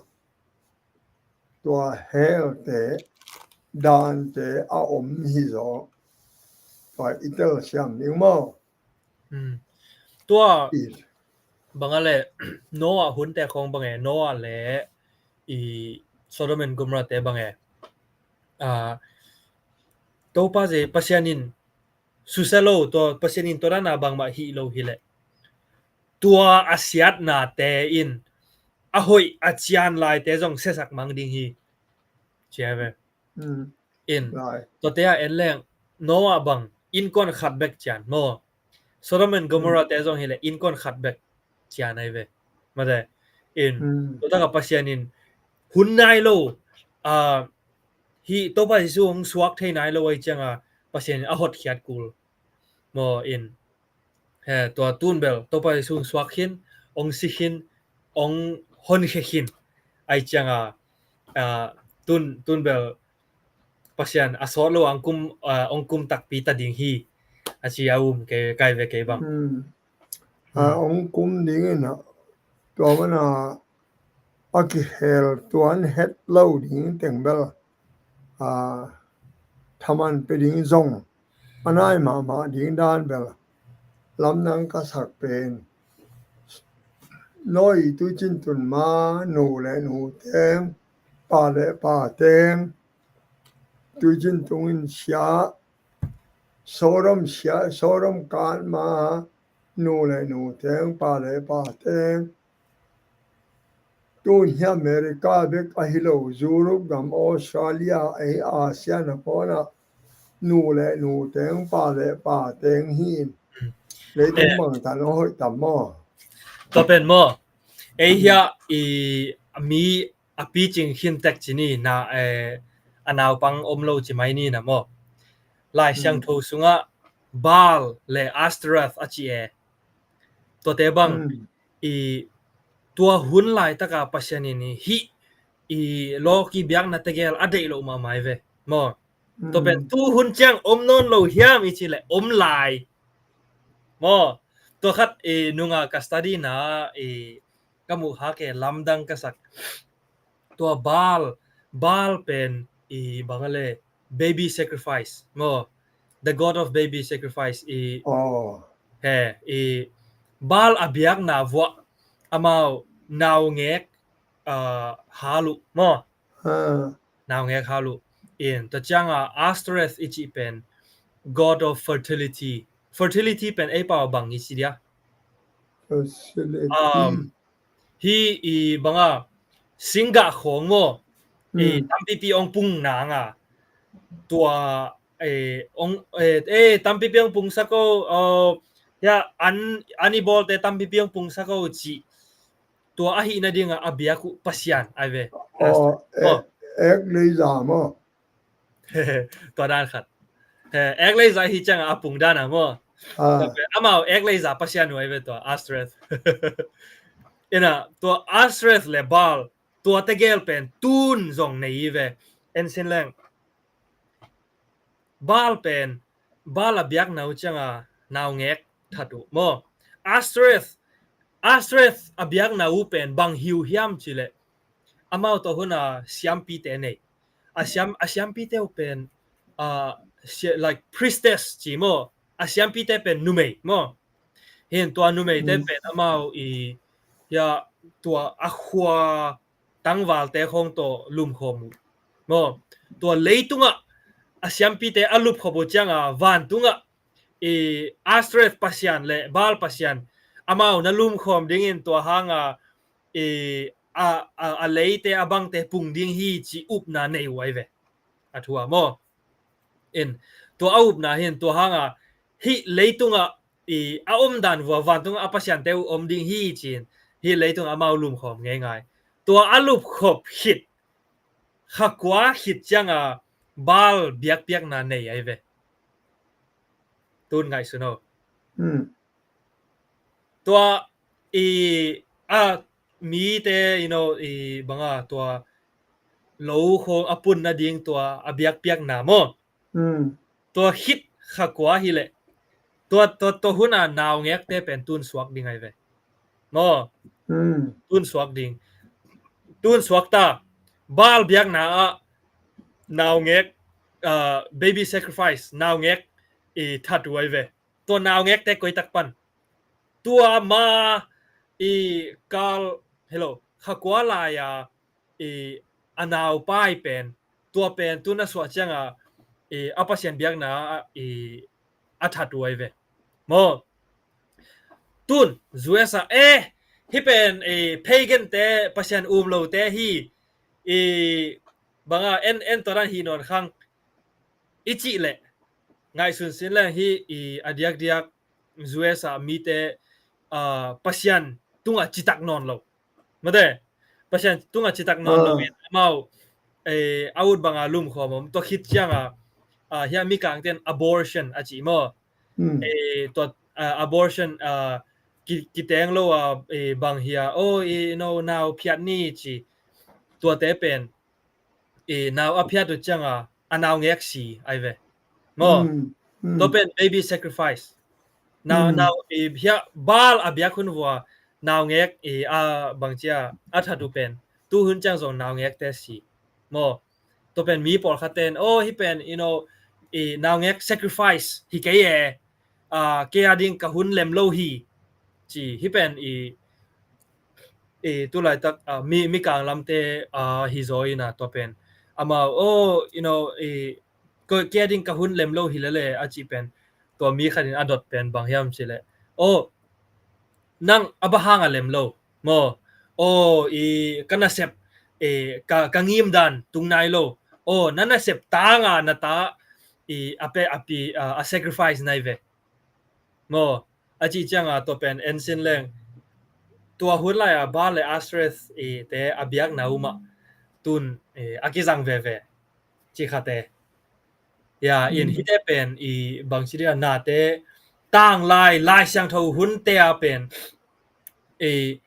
tua hell te, dan te a om hi zaw. Tua i telsiam ding maw. Hmm. Tua, i, bang a leh, Noah hun te khong bang e, Noah leh i Sodom and Gomorrah te bang e. Ah, Topa zei Pasian in susia lo, tua Pasian in tua dan a bangmah hih lo hileh, tua a siatnate in a hoih a cian laite zong siasak mang ding hi. Ci ai ve. Mm. In, lai. Tuate a en leng, Noah bang innkuan khat bek cian maw. Sodom and Gomorrah, mm, te zong hileh innkuan khat bek cian ai ve. Mate. In, mm, tua tak a Pasian in hun nai lo, ah, hih Topa Jesu hong suak thei nai lo ai ciang a Pasian in a hotkhiat kul. Maw in, he, tua tun bel Topa Jesu hong suak khin, hong si khin, hong honkhia khin. Ai ciang a, ah, tun, tun bel Pasian a sawt lo a hong kum, ah, hong kum takpi ta ding hi. A ci a um kei, kai ve kei bang. Hmm. Hmm. Ah, hong kum ding in a, tua mana a kihel tuan het lo ding teng bel, ah, thaman pe ding zong a nai mahmah ding dan bel lamdang ka sak pen, Noah tuicin tun ma nu le nu teng, pa le pa teng, tuicin tungin sia, Sodom sia, Sodom kan ma nu le nu teng, pa le pa teng, tun hi America bek ahi lo, Europe gam, Australia, ei Asia na pawnah nu le nu teng, pa le pa teng hi in. Leitung bang tan a hoih tam maw? Tua pen maw? Ei hia i mi a picing khin tek ci ni na, eh, a naupang om lo ci mai ni na maw? Lai Siangtho sungah Baal le Ashtoreth a ci e. Tuate bang i tua hun laitaka Pasian in i hih i lawki biakna tegel a deih loh mahmah i ve maw? Tua pen tu hun ciang om nawn lo hiam i ci le om lai maw? Tua khat i nunga ka study na i ka muh hake lamdang ka sak. Tua Baal, Baal pen i bang a le baby sacrifice maw? The god of baby sacrifice i he i Baal a biakna vuah amau naungek, ah, hal uh maw? Naungek hal uh. In tua cianga Ashtoreth i cih pen god of fertility. Fertility pen ei pau bang i ci dia? Fertility. Um, hi i banga singgah khong maw? I tampipi ong pung nanga tua e ong e, e tampipi ong pung sako, uh, ya an, an i bawlte tampipi ong pung sako ci. Tua ahi nadinga a biak uh Pasian ai ve. Oh, ek lei za maw? Tua dan khat. Ek lei za hi cianga a pung dana maw? Amau ek lei za Pasian uh ai ve tua Ashtoreth. Ina tua Ashtoreth le Baal tua tegel pen tun zong nei i ve. En sin leng Baal pen Baal a biakna uh cianga naungek that uh maw? Ashtoreth, Ashtoreth a biakna uh pen bang hi uh hiam ci le amau tawh huna siampite nei. A siam, a siampite uh pen, uh, like priestess ci maw? A siampite pen numei maw? Hin tua numeite pen amau i ya tua a khua tangvalte khong tawh lumkhawm uh maw? Tua leitungah a siampite a lupkhop uh cianga vantungah i Ashtoreth Pasian le Baal Pasian amau na lumkhawm dingin tua hanga i a, a, a leite a bangte pung ding hi ci upna nei uh ai ve. A thu a maw? In tua a upna hin tua hanga hih leitungah i a omdan vua vantungah a pasiante uh om ding hi ci-in hih leitungah amau lumkhawm ngeingai. Tua a lupkhop khit kha kua khit cianga Baal biakpiakna nei ai ve. Tun ngaihsun o. Tua i a mite, you know, i banga tua lo khong a pun nading tua a biakpiakna maw? Tua khit kha kua hileh tua, tua, tua huna naungekte pen tun suak ding ai ve. Maw? Tun suak ding. Tun suak ta. Baal biakna ah naungek, uh, baby sacrifice, naungek i that uh ai ve. Tua naungekte koi tak pan tua ma i kal, hello, kha kua lai-a i a naupai pen tua pen tun a suah cianga i a Pasian biakna i a that uh ai ve. Maw? Tun U S A, eh, hih pen i pagan te, Pasian um lote hi i banga en, en tua dan hi nawn khang i cih leh ngaihsun sin leng hi i a diakdiak U S A mite, ah, Pasian tungah citak nawn lo. Mate, Pasian tungah citak nawn lo in amau, eh, a ut banga lumkhawm om. Tua khit cianga, ah, hiah mikangten abortion a ci maw? Eh, tua, ah, abortion, ah, ki, kiteng lo a, eh, bang hia, oh, i no nau phiat ni ci. Tuate pen i nau a phiat uh cianga a naungek si ai ve. Maw? Tua pen baby sacrifice. Nau, nau i hia Baal a biak hun vua naungek i a bangcia a that uh pen tu hun ciang zong naungekte si. Maw? Tua pen mi pawlkhat ten, oh, hih pen, you know, i naungek sacrifice hi kei e. Ah, kei a ding ka hun lem lo hi ci. Hih pen i, i tulaitak, ah, mi, mikang lamte, ah, hi zaw ina tua pen amau, oh, you know, i ko, kei a ding ka hun lem lo hi lele a ci pen tua mi khatin a dot pen bang hiam ci le, oh, nang a bang hanga lem lo? Maw? Aw, i ka nasep, e, ka, ka ngim dan tung nai lo. Aw, na nasep tanga na ta, i a pe, a pi, a, a sacrifice nai ve. Maw, a cih cianga tua pen en sin leng, tua hun lai-a Baal le Ashereth, e, te a biakna uh mah tun, e, a kizang veve. Ci khate. Ya, in hite pen i bangci dia nate tanglai, Lai Siangtho hunte a pen, e,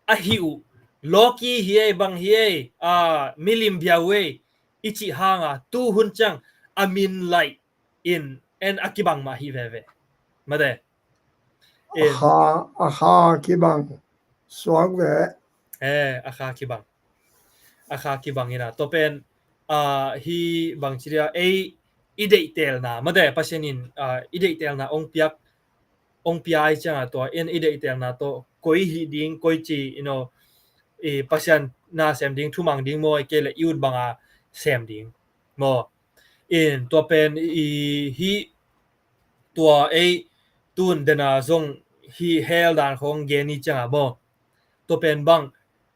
a hih uh, lawki hi ei, bang hi ei, a, milim bia uh ei, i cih hanga tu hun ciang a min laih in en a kibang mah hi veve. Mate. A kha, a kha kibang suak ve. E, a kha kibang. A kha kibang ina. Tua pen, a, hi bangci dia ei i deihtelna. Mate, Pasian in, a, i deihtelna ong piak, ong pia ai cianga tua en i deihtelna tawh koi hi ding, koi ci, you know, i Pasian na sem ding, thumang ding maw, i kei le i ut banga sem ding. Maw. In tua pen i hi tua ei tun dena zong hi hell dan khong gen i cianga maw. Tua pen bang,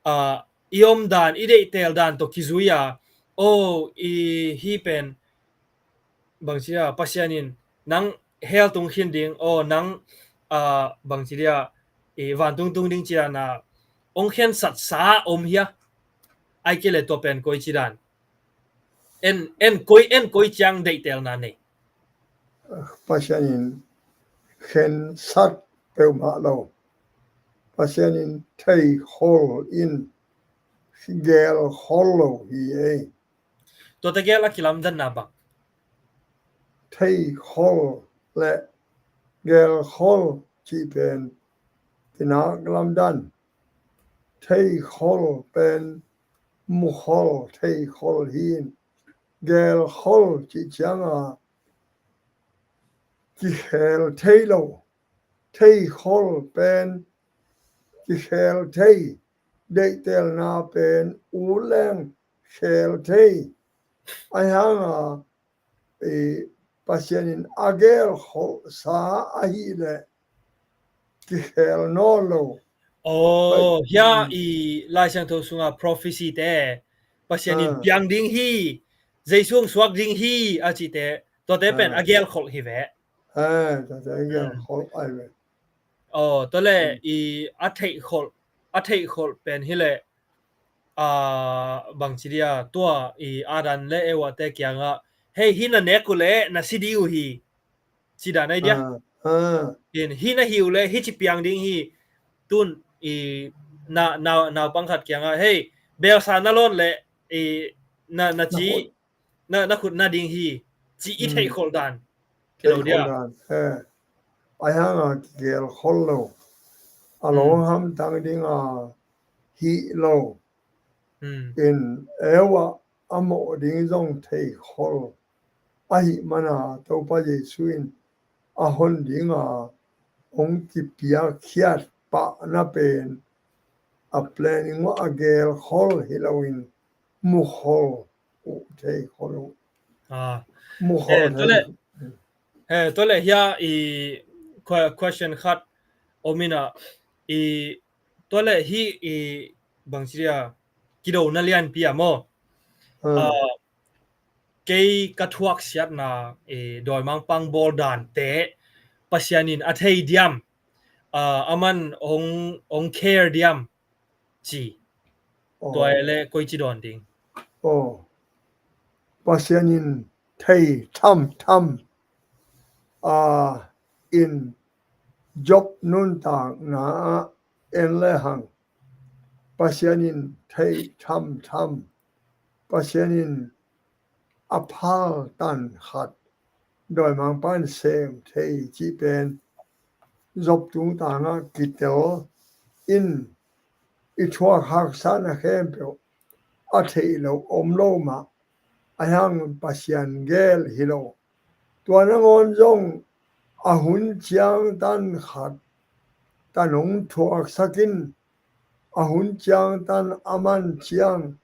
a, i om dan, i deihtel dan tawh kizui a, aw, i hi pen bangci dia Pasian in nang hell tung khin ding, aw, nang, a, bangci dia, i vantung tung ding ci dan a ong khensatsa om hia? Ai kei le tua pen koi ci dan. En, en koi, en koi ciang deihtelna nei. Pasian in khensat peuhmah lo. Pasian in theikhol in gelkhol lo hi ei. Tua tegel a kilamdanna bang? Theikhol le gelkhol cih pen kinak lamdan. Theikhol pen mukhol, theikhol hi in, gelkhol cih cianga kikhel thei lo. Theikhol pen kikhel thei, deihtelna pen u leng khel thei. Ahi hanga, i, Pasian in a gelkholhsa ahih leh kikhel nawn lo. Aw, hia i Lai Siangtho sunga prophecy te, Pasian in piang ding hi, Jesu hong suak ding hi a cihte, tuate pen a gelkholh hi ve. Aw, tua le i a theihkholh, a theihkholh pen hi le, a, bangci dia tua i Adam le Eva te kiangah, hei, hi na nek uh le na si ding uh hi, ci dan ai dia. In hi na hi uh le hi ci piang ding hi, tun i na, na, naupang khat kiangah, hei, belsa na lawn le i na, na ci na, na khut na ding hi, ci i theihkholh dan. Kilo dia. Ahi hanga kigelkhol lo. A lawng hamtang dinga hih lo. In Eva a mawh ding zong theikhol ahih mana Topa Jesu in a hon dinga hong kipiakkhiat pahna pen a planning uh a gelkhol hi loin mukhol uh, theikhol uh. Mukhol thei. Tua le hia i question khat om ina, i tua le hi i bangci dia kidona lianpi a maw. Kei ka thuaksiatna, e, dawimangpang bawl dante Pasian in a thei diam, a, aman hong, hong care diam ci. Tua le koi ci dawn ding. Pasian in thei thamtham, a, in Job nuntakna ah en lehang Pasian in thei thamtham, Pasian in a phal tan khat dawimangpa in sem thei cih pen Job tungtangah kitel in i thuak haksatna khempeuh a theih loh om lo mah, ahi hang Pasian gel hi lo. Tua nangawn zong a hun ciang tan khat tan hong thuaksak in, a hun ciang tan a man ciang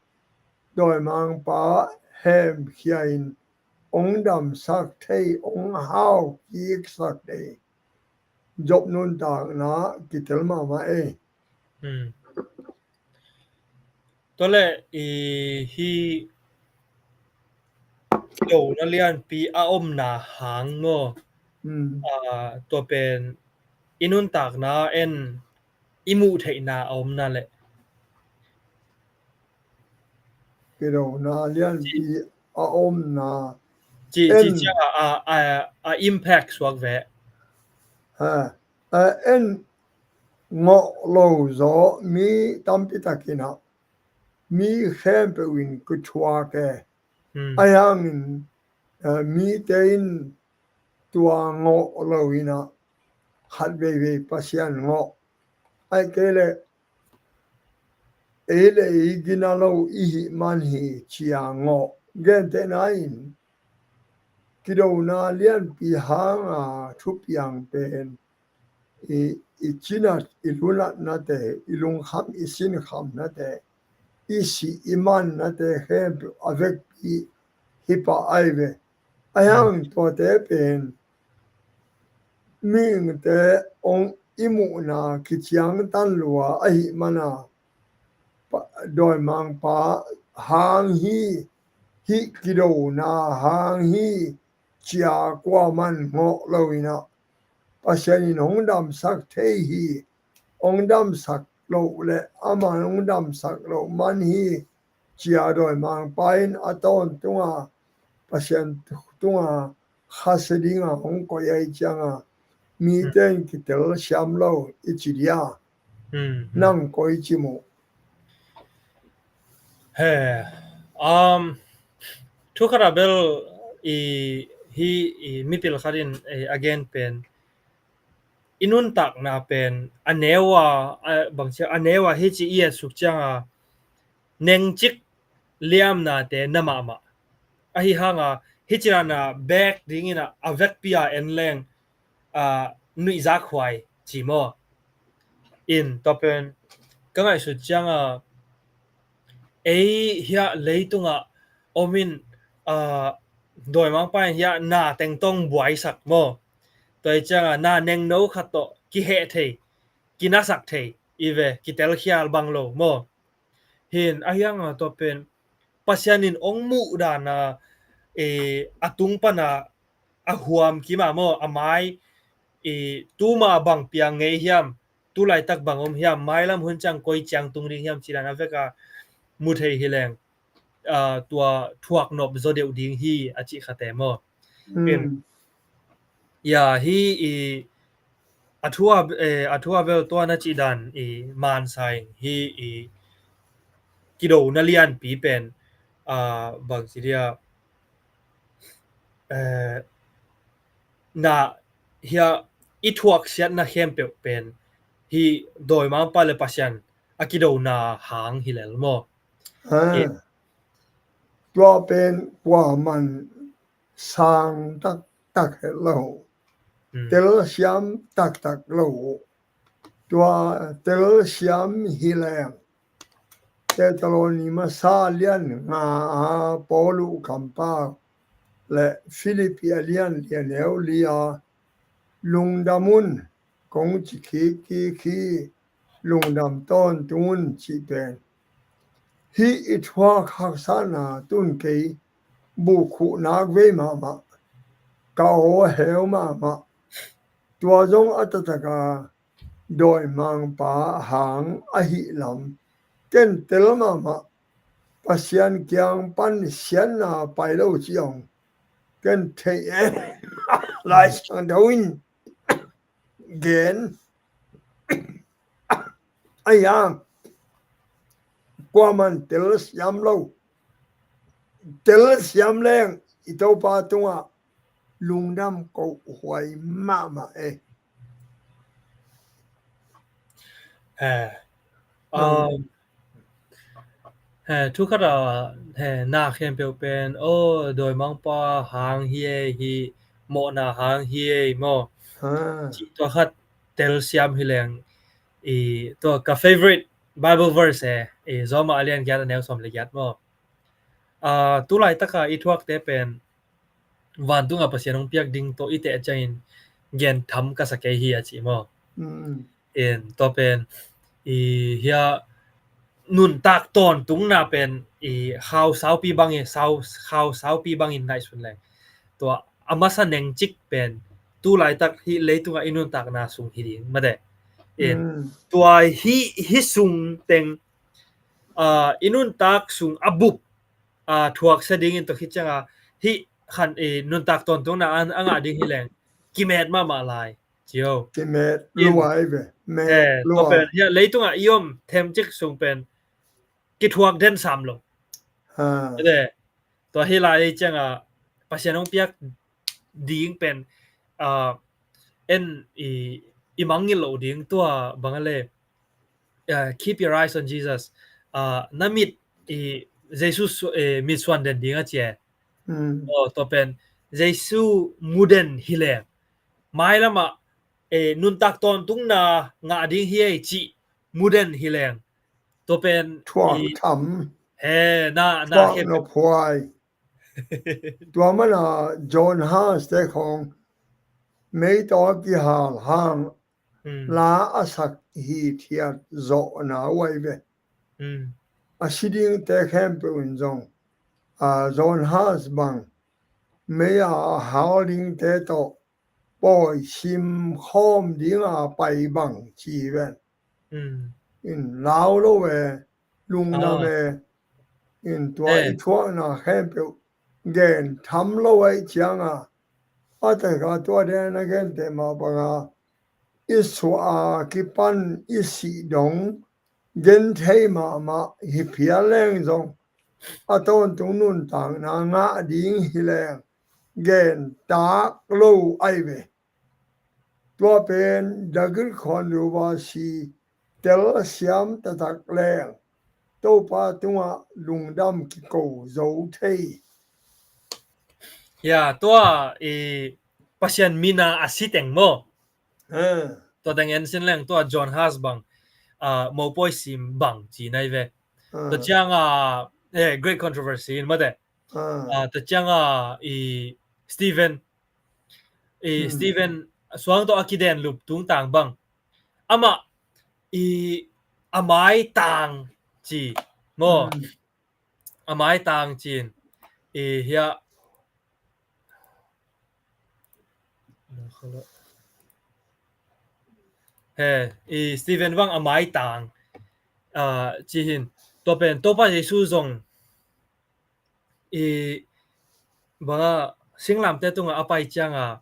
dawimangpa hemkhia in hong damsak thei, hong hau kiksak thei. Job nuntakna kitel mahmah ei. Tua leh i hi kidona lianpi a omna hang maw? Hmm. Ah, tua pen i nuntakna en i muh theihna a omna leh. Kidona lianpi a omna ci, ci en ciang a, a, a, a impact suak ve. Ha, a en ngawh lo zaw mi tampi takin ah mi khempeuh in kithuak e. Hmm. Ahi hangin, eh, mite in tua ngawh lo in ah khat veivei Pasian ngawh. Ahih kei leh ei le ei gina lo i hih man hi cia ngawh. Gentehna in kidona lianpi hanga thupiang pen i, i cinat, i lunatnate, i lungkham, i sinkhamnate, i sih, i mannate khempeuh a vekpi hi pah ahi ve. Ahi hang tuate pen mihingte hong i muhna kiciangtan lua ahih mana, pa, dawimangpa hang hi, hih kidona hang hi cia kuaman ngawh lo in ah Pasian in hong damsak thei hi. Hong damsak loh le aman hong damsak loh man hi cia dawimangpa in a tawntunga Pasian tunga khasia dinga hong koih ahih cianga mite in kitel siam lo i ci dia. Hmm, hmm. Nang koi ci mu. He, um, thu khat a bel i hi i mipil khat in, eh, a gen pen i nuntakna pen a neu a, a, bangci a neu a hi ci i et suk cianga nengcik liamnate na mahmah. Ahi hanga hi ci dana bek dingin a, a vekpi a en leng, a, nuihzak huai ci maw? In tua pen ka ngaihsut cianga ei hiah leitungah om in, a, dawimangpa in hiah na tengtong buaisak maw? Tua hi cianga na nengno khat tawh kiheh thei, kinasak thei i ve, kitelkhial bang lo maw? Hin ahi hanga tua pen Pasian in ong muh dana, e, a tung pana a huam kima maw, a mai, e, tuma bang piang ngei hiam, tu laitak bang om hiam, mailam hun ciang koi ciang tung ding hiam ci dana veka mu thei hi leng, a, tua thuak nop zaw deuh ding hi a cih khate maw? Hmm. In, ya, hi i a thu a, eh, a thu a bel tua na cih dan i mansa in hi i kidona lianpi pen, a, bangci dia, eh, na hia i thuaksiatna khempeuh pen hi dawimangpa le Pasian a kidona hang hi lel maw? Ha. Tua pen kuaman sang taktak het lo. Hmm. Telsiam taktak lo. Tua telsiam hi leng Thesalonika masa lian nga a Paulu kampau le Filipi a lian li a neu li a lungdam un kong ci kik kik hi, lungdam tawntung un cih pen. Hih i thuak haksatna tun kei bukhuh nak vei mahmah, ka aw heu mahmah. Tua zong a taktak a dawimangpa hang ahih lam ken tel mahmah. Pasian kiang pan siatna pai lo ci ong ken thei e. Lai Siangtho in gen a hiang kuaman telsiam lo. Telsiam leng i Topa tungah lungdam ko huai mahmah e. Eh, um, he, thu khat a, he, na khempeuh pen, oh, dawimangpa hang hi e, hi mawhna hang hi e maw? Ha. Cih tua khat telsiam hi leng, i, tua ka favorite Bible verse e, i, Roma a lian giat a neu sawm le giat maw? Ah, tu laitaka i thuakte pen, vantunga Pasian hong piak ding tawh i teh ciangin gen tham ka sa kei hi a ci maw? Mm. In tua pen i hia nuntak tawntungna pen i khau saupi bangin, sau, khau saupi bangin ngaihsun leng, tua a masa neng cik pen tu laitak hih leitungah i nuntakna sung hi ding mate. In, mm, tua hih, hih sung teng, ah, i nuntak sung a bup, ah, thuaksa dingin tua khit cianga hih khan i nuntak tawntungna a, a ngah ding hi leng kimet mahmah lai. Cio. Kimet luai ve. Met luai. Tua pen, hia, leitungah i om themcik sung pen kithuak den sam lo. Ha. Tua hi lai cianga Pasian hong piak ding pen, ah, en i, i mangngilh lo ding tua bang a le, ah, keep your eyes on Jesus. Ah, na mit i Jesu su-, eh, mit suan den ding a cia. Mm. Oh, tua pen Jesu mu den hi leng, mailamah, eh, nuntak tawntungna ngah ding hi ei cih mu den hi leng, tua pen thuak i tham. He, na, na thuak he nop huai. Tua mana John Huss te khong mei tawh kihal hang, mm, la a sak hithiat zawhna uai ve. Mm. A si dingte khempeuh in zong, a, John Huss bang mei a hal dingte tawh pawi sim khawm dinga pai bang ci ven. Mm. In lau lo e, lungdam e. In tua i thuakna khempeuh gen tham lo ai cianga, a taka tua den a gente mah banga i suah a kipan i sih dong gen thei mahmah hi phial leng zong, a tawntung nuntakna ngah ding hi leng gen tak lo ai ve. Tua pen Dagir Khawnluba si tel a siam taktak leng Topa tungah lungdam kiko zo thei. Ya, tua i Pasian mina a si teng maw? Ha. Tua teng en sin leng tua John Huss bang, ah, mopawi sim bang ci nai ve. Ha. Tua cianga, eh, Great Controversy in mate. Ha. Ah, tua cianga i Stephen, i, hmm, Stephen suang tawh a kiden lup tungtang bang, amah i a mai tang ci maw? Hmm. A mai tang cin i hia. He, i Stephen bang a mai tang, ah, ci hin. Tua pen Topa Jesu zong i banga singlamte tunga a pai cianga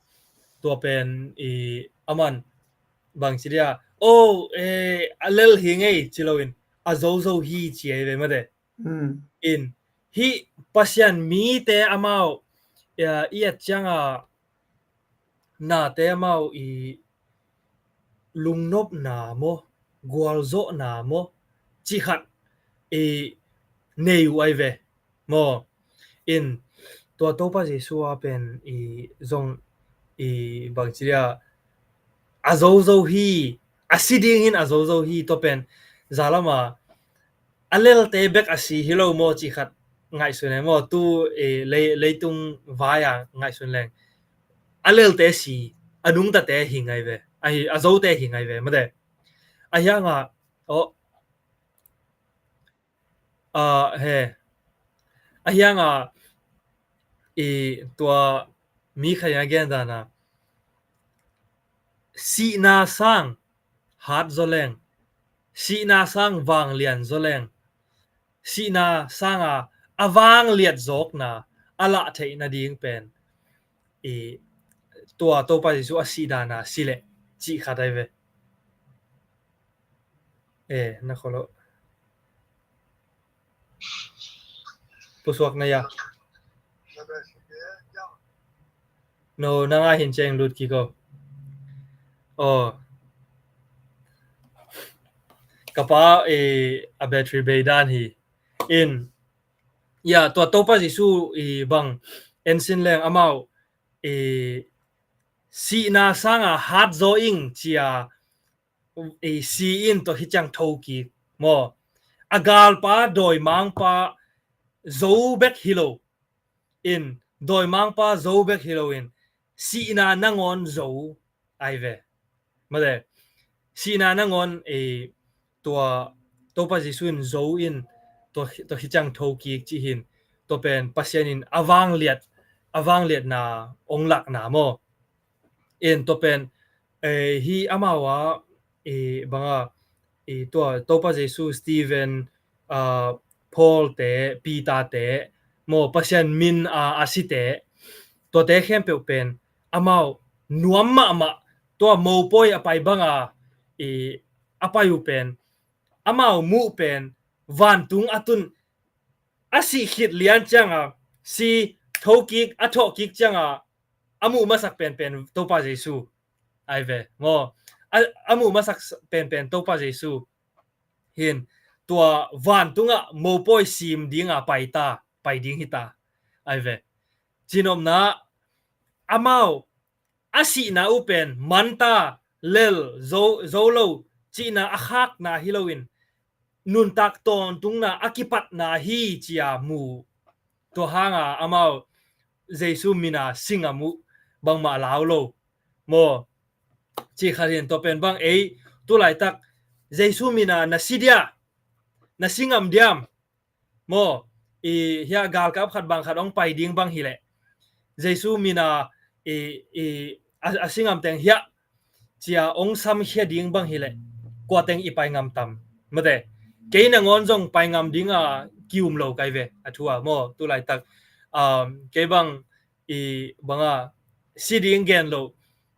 tua pen i aman bang ci dia, oh, eh, a lel hi ngei ci loin a zozo hi ci ei ve mate. Hmm. In, hih Pasian mite amau, ya, i et cianga nate amau i lungnopna maw, gualzawhna maw, cih khat i nei uh ai ve maw. In, tua Topa Jesu a pen i zong i bangci dia a zozo hi, a si dingin a zozo hi, tua pen zalama a lelte bek a si hi lo maw cih khat ngaihsun e maw, tu, eh, lei, leitung vai a ngaihsun leng a lelte si, a nungtate hi ngai ve, a hi, a zote hi ngai ve mate. A hianga, oh, ah, he, a hianga i tua mi khat in a gen dana, sihna sang hat zaw leng, sihna sang vanglian zaw leng, sihna sanga a vangliat zawkna a lah theih nading pen i tua Topa Jesu a sih dana si leh cih khat ai ve. Eh, na kholo. Pusuak na ya. No, nanga hin ceng lut kiko. Oh. Kapa, eh, a battery bei dan hi. In. Ya, tua Topa Jesu i bang ensin leng amau i sihna sanga hat zaw ing cia i si in tua hi ciang tho kik maw. A galpa dawimangpa zo bek hi lo. In dawimangpa zo bek hi lo in sihna nangawn zo ai ve. Mate, sihna nangawn i tua Topa Jesu in zo in, tua, tua hi ciang thokik ci hin, tua pen Pasian in a vangliat, a vangliatna ong lakna maw. In tua pen, eh, hi amau a, eh, banga, eh, tua Topa Jesu, Stephen, ah, Paul te, Peter te, maw Pasian min a, a si te, tuate khempeuh pen, amau nuam mahmah, tua mopawi a pai banga, eh, a pai uh pen, amau muh pen, vantung a tun, a sih khit lian cianga, si thokik, a thawhkik cianga, a muh masak penpen Topa Jesu. Ai ve, maw. A, a muh masak penpen Topa Jesu. Hin, tua vantungah mopawi sim dinga pai ta, pai ding hi ta. Ai ve. Cinopna, amau, a sihna uh pen, manta, lel, zo, zo lo, cihna a khakna hi loin, nuntak tawntungna a kipatna hi cia mu. Tua hanga amau Jesu mina singam uh bangmah lau lo. Maw, ci khat hin tua pen bang ei, tu laitak, Jesu mina na si dia, na singam diam. Maw, i hia galkap khat bang khat ong pai ding bang hileh. Jesu mina i, i, a, a singam teng hia, cia ong samkhia ding bang hileh. Kua teng i pai ngam tam. Mate, kei nangawn zong pai ngam dinga kium lo kai ve. A thu a maw, tu laitak. Um, kei bang, i banga, si ding gen lo,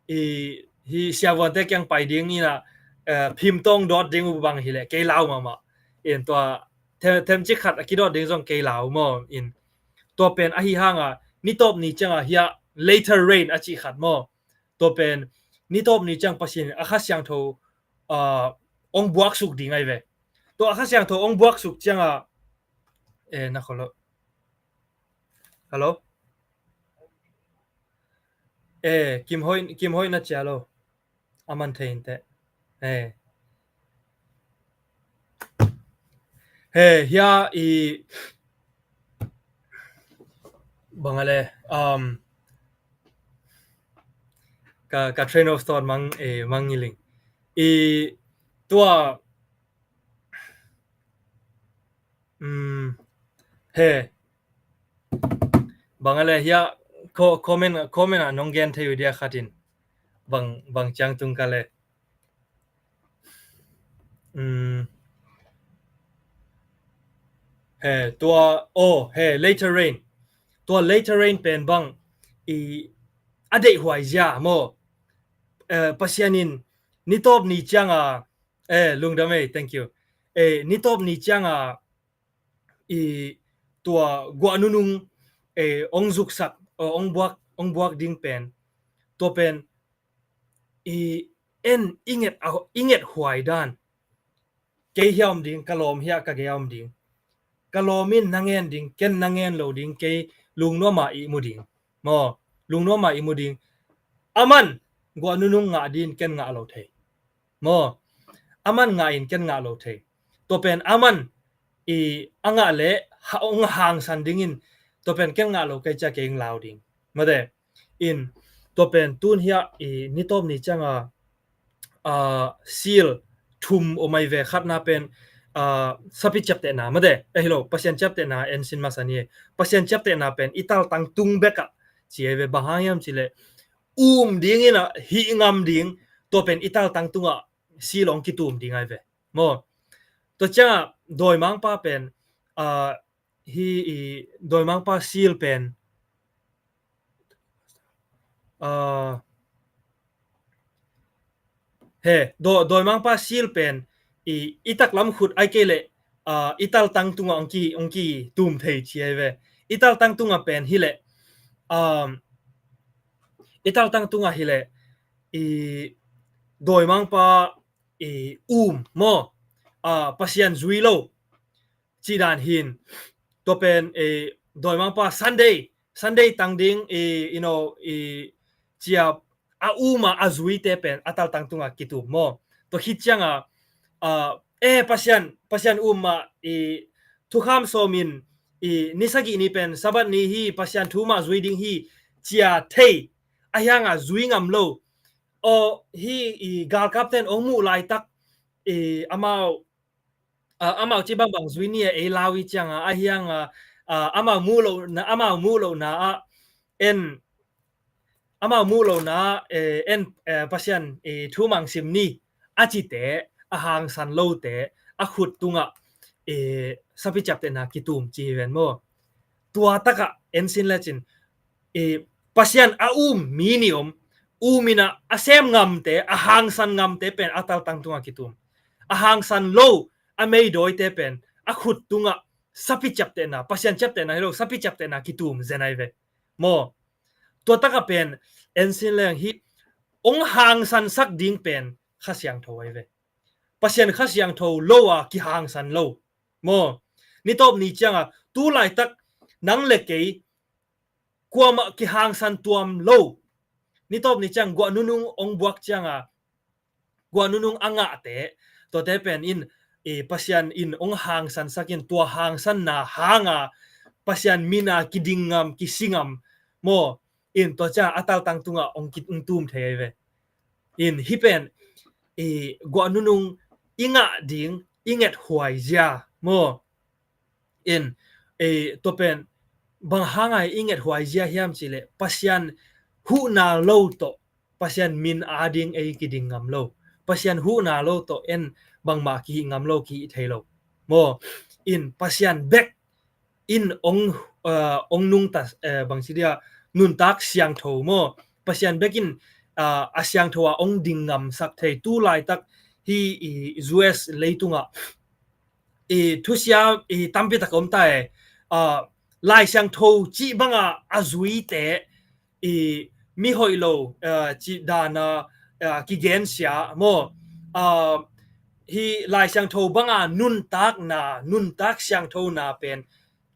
i, hi siavuante kiang pai ding ina, eh, phim tawng dawt ding uh bang hileh, kei lau mahmah. In tua, them, them cik khat a kidawt ding zong kei lau maw. In tua pen ahi hanga, nitawp ni cianga hia latter rain a cih khat maw. Tua pen, nitawp ni ciang Pasian a Kha Siangtho, ah, ong buaksuk ding ai ve. Tua a Kha Siangtho ong buaksuk cianga, eh, na kholo. Hello? Eh, Kim Hoi, Kim Hoi na cia lo. A man thei inte. Eh. He, hia i bangale, um, ka, ka train of thought mang, eh, mang ngiling. I tua, um, he, bangale hia, ko, comment, comment a nong gen thei uh dia khatin. Bang, bang ciang tung ka le. Um, he, tua, oh, he, latter rain. Tua latter rain pen bang, i, a deihhuai zia maw. Eh, Pasian in, nitawp ni cianga, eh, lungdam ei, thank you. Eh, nitawp ni cianga, i tua guah nunung, eh, ong zuksak, eh, ong buak, ong buak ding pen. Tua pen, i en i nget a, i nget huai dan. Kei hia om ding, ka lawm hia ka gei a om ding. Ka lawm in na ngen ding, ken na ngen lo ding, kei lungnuama i mu ding. Maw, lungnuama i mu ding. Aman, guah nunung ngah din ken ngah lo thei. Maw, aman ngah in ken ngah lo thei. Tua pen aman i a ngah le ha, ong hangsan dingin tua pen ken ngah lo kei cia kei ing lau ding. Mate, in tua pen tun hia i nitawp ni cianga, ah, seal thum om ai ve. Khatna pen, ah, sapi ciaptehna mate. Eh, hilo, Pasian ciaptehna en sin masa ni. Pasian ciaptehna pen i taltang tung bekah ci ai ve. Bang hang hiam ci le um dingin a hih ngam ding, tua pen i taltang tungah seal ong kitum ding ai ve. Maw. Tua cianga dawimangpa pen, ah, hi i dawimangpa seal pen, ah, he, daw, dawimangpa seal pen i, i taklam khut ai kei le, ah, i taltang tunga ong ki, ong kitum thei ci ai ve. I taltang tunga pen hi le, um, i taltang tunga hi le, i dawimangpa, i um maw, ah, Pasian zui lo. Ci dan hin, tua pen, eh, dawimangpa Sunday, Sunday tang ding, eh, you know, eh, cia a um a, a zuite pen a taltang tunga kitum maw. Tua khit cianga, ah, eh, Pasian, Pasian um a, eh, thukham sawmin, eh, ni sagih ni pen Sabbath ni hi, Pasian thu mah zui ding hi, cia thei, a hianga zui ngam lo. Aw, hi, i galkap ten ong muh laitak, eh, amau a, amau ci bangbang zui ni a ei lau i cianga a hianga, a, amau muh lohna, amau muh lohna ah en, amau muh lohna ah, eh, en, eh, Pasian, eh, thu mangsim ni a cite, a hangsan lote a khut tungah, eh, sapi ciaptehna kitum ci hi ven maw. Tua takah ensin lecin, eh, Pasian a um mi ni om, um inah a sem ngamte, a hangsan ngamte pen a taltang tungah kitum. A hangsan lo, a meidawite pen a khut tungah sapi ciaptehna, Pasian ciaptehna hi lo, sapi ciaptehna kitum zen ai ve maw. Tua takah pen ensin leng hi ong hangsansak ding pen Kha Siangtho ai ve. Pasian Kha Siangtho lo a kihangsan lo maw. Nitawp ni cianga tu laitak nang le kei kuamah kihangsan tuam lo. Nitawp ni ciang guah nunung ong buak cianga guah nunung a ngahte, tuate pen in, i, Pasian in ong hangsansak in tua hangsanna hanga Pasian mina kiding ngam, kisi ngam maw. In tua ciang a taltang tungah ong ki, ong tum thei ai ve. In hi pen, i, guah nunung i ngah ding i nget huai zia maw. In, e, tua pen bang hanga i nget huai zia hiam cileh Pasian huhna lo tawh, Pasian min ading ei kiding ngam lo. Pasian huhna lo tawh en bangmah kihih ngam lo, kihih thei lo maw. In Pasian bek in ong, uh, ong nungta, uh, bangci dia nuntak siangtho maw. Pasian bek in, uh, a siangtho a ong ding ngamsak thei tu laitak hi i U S leitungah i thusia i tampi tak om ta e. Uh, Lai Siangtho cih banga a zuite i mi hoih lo, uh, cih dana, uh, kigensia maw. Uh, hi Lai Siangtho banga nuntakna, nuntak siangthona pen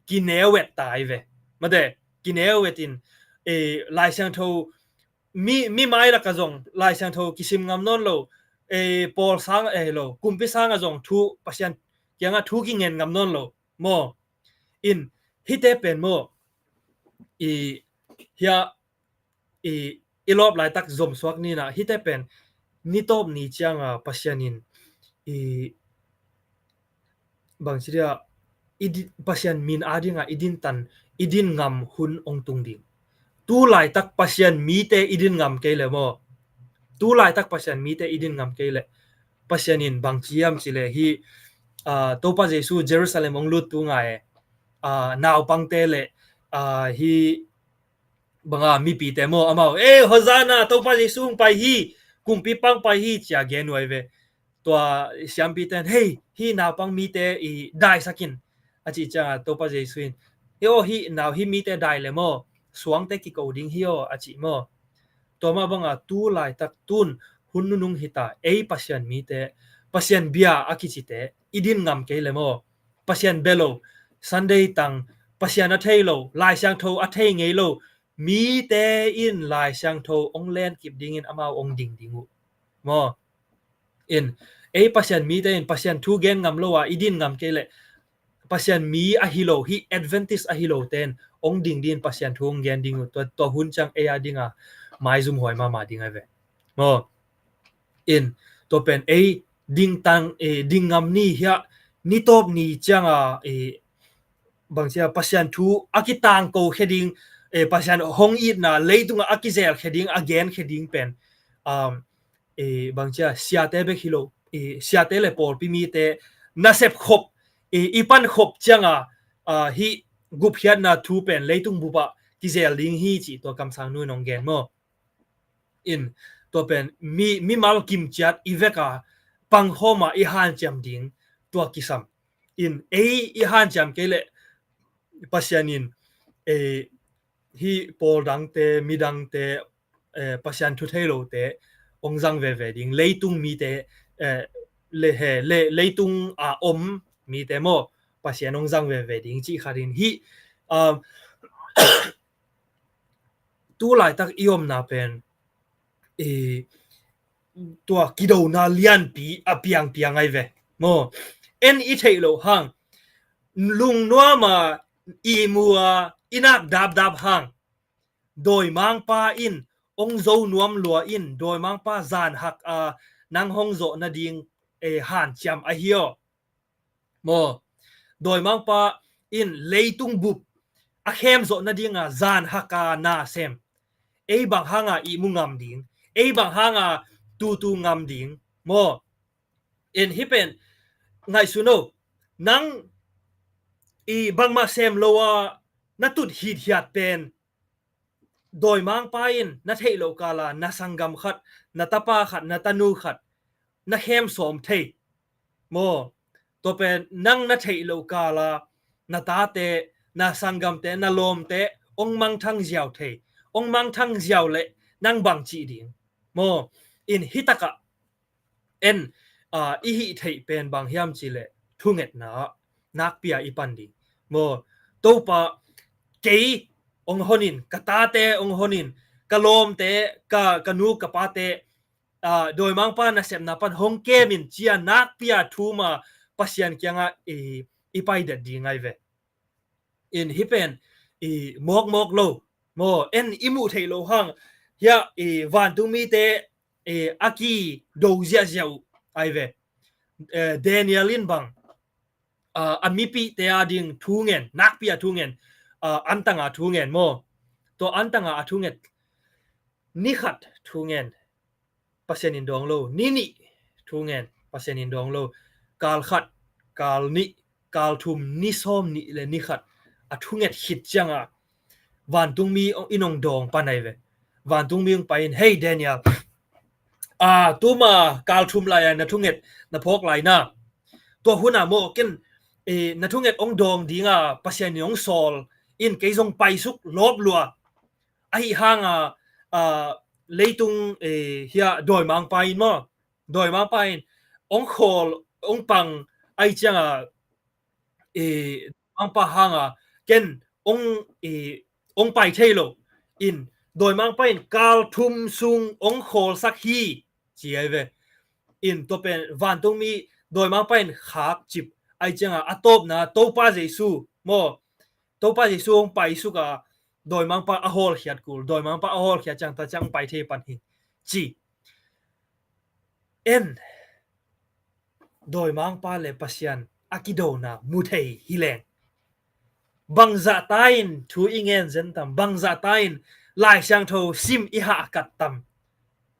kineuet ta ai ve. Mate, kineuet in, eh, Lai Siangtho mi, mi mai laka zong Lai Siangtho kisim ngam nawn lo, eh, pawl sang, eh, lo, kumpi sanga zong thu, Pasian kianga thu kingen ngam nawn lo maw. In hite pen maw, i, hia, i, i lawp laitak zomsuak nina hite pen nitawp ni cianga Pasian in, i, bangci dia, i di, Pasian min adinga i din tan, i din ngam hun ong tung ding. Tu laitak Pasian mite i din ngam kei le maw. Tu laitak Pasian mite i din ngam kei le Pasian in bangci hiam cile hi, uh, Topa Jesu Jerusalem ong lut tu ngai, uh, naupangte le, uh, hi banga mipite maw amau, eh, Hosanna, Topa Jesu hong pai hi, kumpi pang pai hi, cia gen uh ai ve. Tua siampite in, hei, hi naupang mite i daisak in, a cih cianga Topa Jesu in, hi aw, hi nau hi mite dai le maw, suangte kiko ding hi aw, a cih maw. Tua mah banga tu laitak tun hun nunung hita, ei Pasian mite, Pasian bia a kicite i din ngam kei le maw. Pasian bia lo, Sunday tang, Pasian a thei lo, Lai Siangtho a thei ngei lo mite in Lai Siangtho ong lenkip dingin amau ong ding ding uh maw. In ei Pasian mite in Pasian thu gen ngam lo a i din ngam kei le Pasian mi ahi lo, hi Adventist ahi lo ten ong ding dingin Pasian thu ong gen ding uh. Tua, tua hun ciang ei a dinga maizum huai mahmah ding ai ve maw. In tua pen ei ding tang, eh, ding ngam ni hia, nitawp ni cianga, eh, bangcia Pasian thu a kitangko khe ding, eh, Pasian hong itna leitunga a kizel khe ding, a gen khe ding pen, um, eh, bangcia siate bek hi lo, eh, siate le pawlpi mite nasep khop, eh, i pan khop cianga, ah, hi gupkhiatna thu pen leitung bupa kizel ding hi ci tua kamsang nu in ong gen maw. In tua pen mi, mimal kimciat i veka pangkhawma i hanciam ding tua kisam. In ei i hanciam kei le Pasian in, eh, hi pawl dangte, midangte, eh, Pasian thu thei lote ong zang veve ding, leitung mite, eh, le he, le, leitung a om mite maw, Pasian ong zang veve ding cih khat in hi, um, tu laitak i omna pen, i, tua kidona lianpi a piangpiang ai ve maw. En i theih loh hang, lungnuama i mua i nak dapdap hang, dawimangpa in ong zo nuam lua in, dawimangpa zanhak a nang hong zawh nading, eh, hanciam ahi aw. Maw, dawimangpa in leitung bup a khem zawh nadinga zan haka na sem. Ei bang hanga ihmu ngam ding, ei bang hanga tutu ngam ding. Maw, en hih pen ngaihsun o, nang i bangmah sem lo a na tut hithiat pen dawimangpa in na theih loh kala na sanggam khat, na tapa khat, na tanu khat na khem sawm thei. Maw, tua pen nang na theih loh kala na tate, na sanggamte, na lawmte ong mangthang ziau thei. Ong mangthang ziau leh nang bang cih ding? Maw, in hitakah en, a, i hih theih pen bang hiam cihleh thungetna ah nakpia i pan ding. Maw, Topa, kei ong honin, ka tate ong honin, ka lawmte, ka, ka nu ka pate, a, dawimangpa nasepna pan hong kemin cia nakpia thuma Pasian kiangah i, i paidet ding ai ve. In hih pen i mawkmawk lo. Maw, en i muh theih loh hang hiah i vantungmite i a kido ziahziah uh ai ve. Eh, Daniel in bang, a, a mipihte a ding thu ngen, nakpia thu ngen, a, antanga thu ngen maw. Tua antanga a thu nget, ni khat thu ngen, Pasian in dawng lo, ni nih thu ngen, Pasian in dawng lo, kal khat, kal nih, kal thum, ni sawm nih le ni khat a thunget khit cianga vantungmi in ong dawng pan ai ve. Vantungmi ong pai in, "Hei Daniel, a, tuma kal thum lai-a na thunget na phawk lai na, tua huna maw ken, e, na thunget ong dawng dinga Pasian in ong sawl in kei zong paisuk lawp lua. Ahi hanga, a, leitung, e, hiah dawimangpa in maw, dawimangpa in ong khawl, ong pang ai cianga, e, mangpa hanga ken ong, e, ong pai thei lo. In dawimangpa in kal thum sung ong khawlsak hi," ci ai ve. In tua pen vantungmi dawimangpa in khak cip ai cianga a tawpna Topa Jesu maw, Topa Jesu hong paisuk a, dawimangpa a hawlkhiat kul, dawimangpa a hawlkhiat ciang ta ciang pai thei pan hi ci. En, dawimangpa le Pasian a kidona mu thei hi leng, bangzahta in thu i ngen zen tam, bangzahta in Lai Siangtho sim i hahkat tam,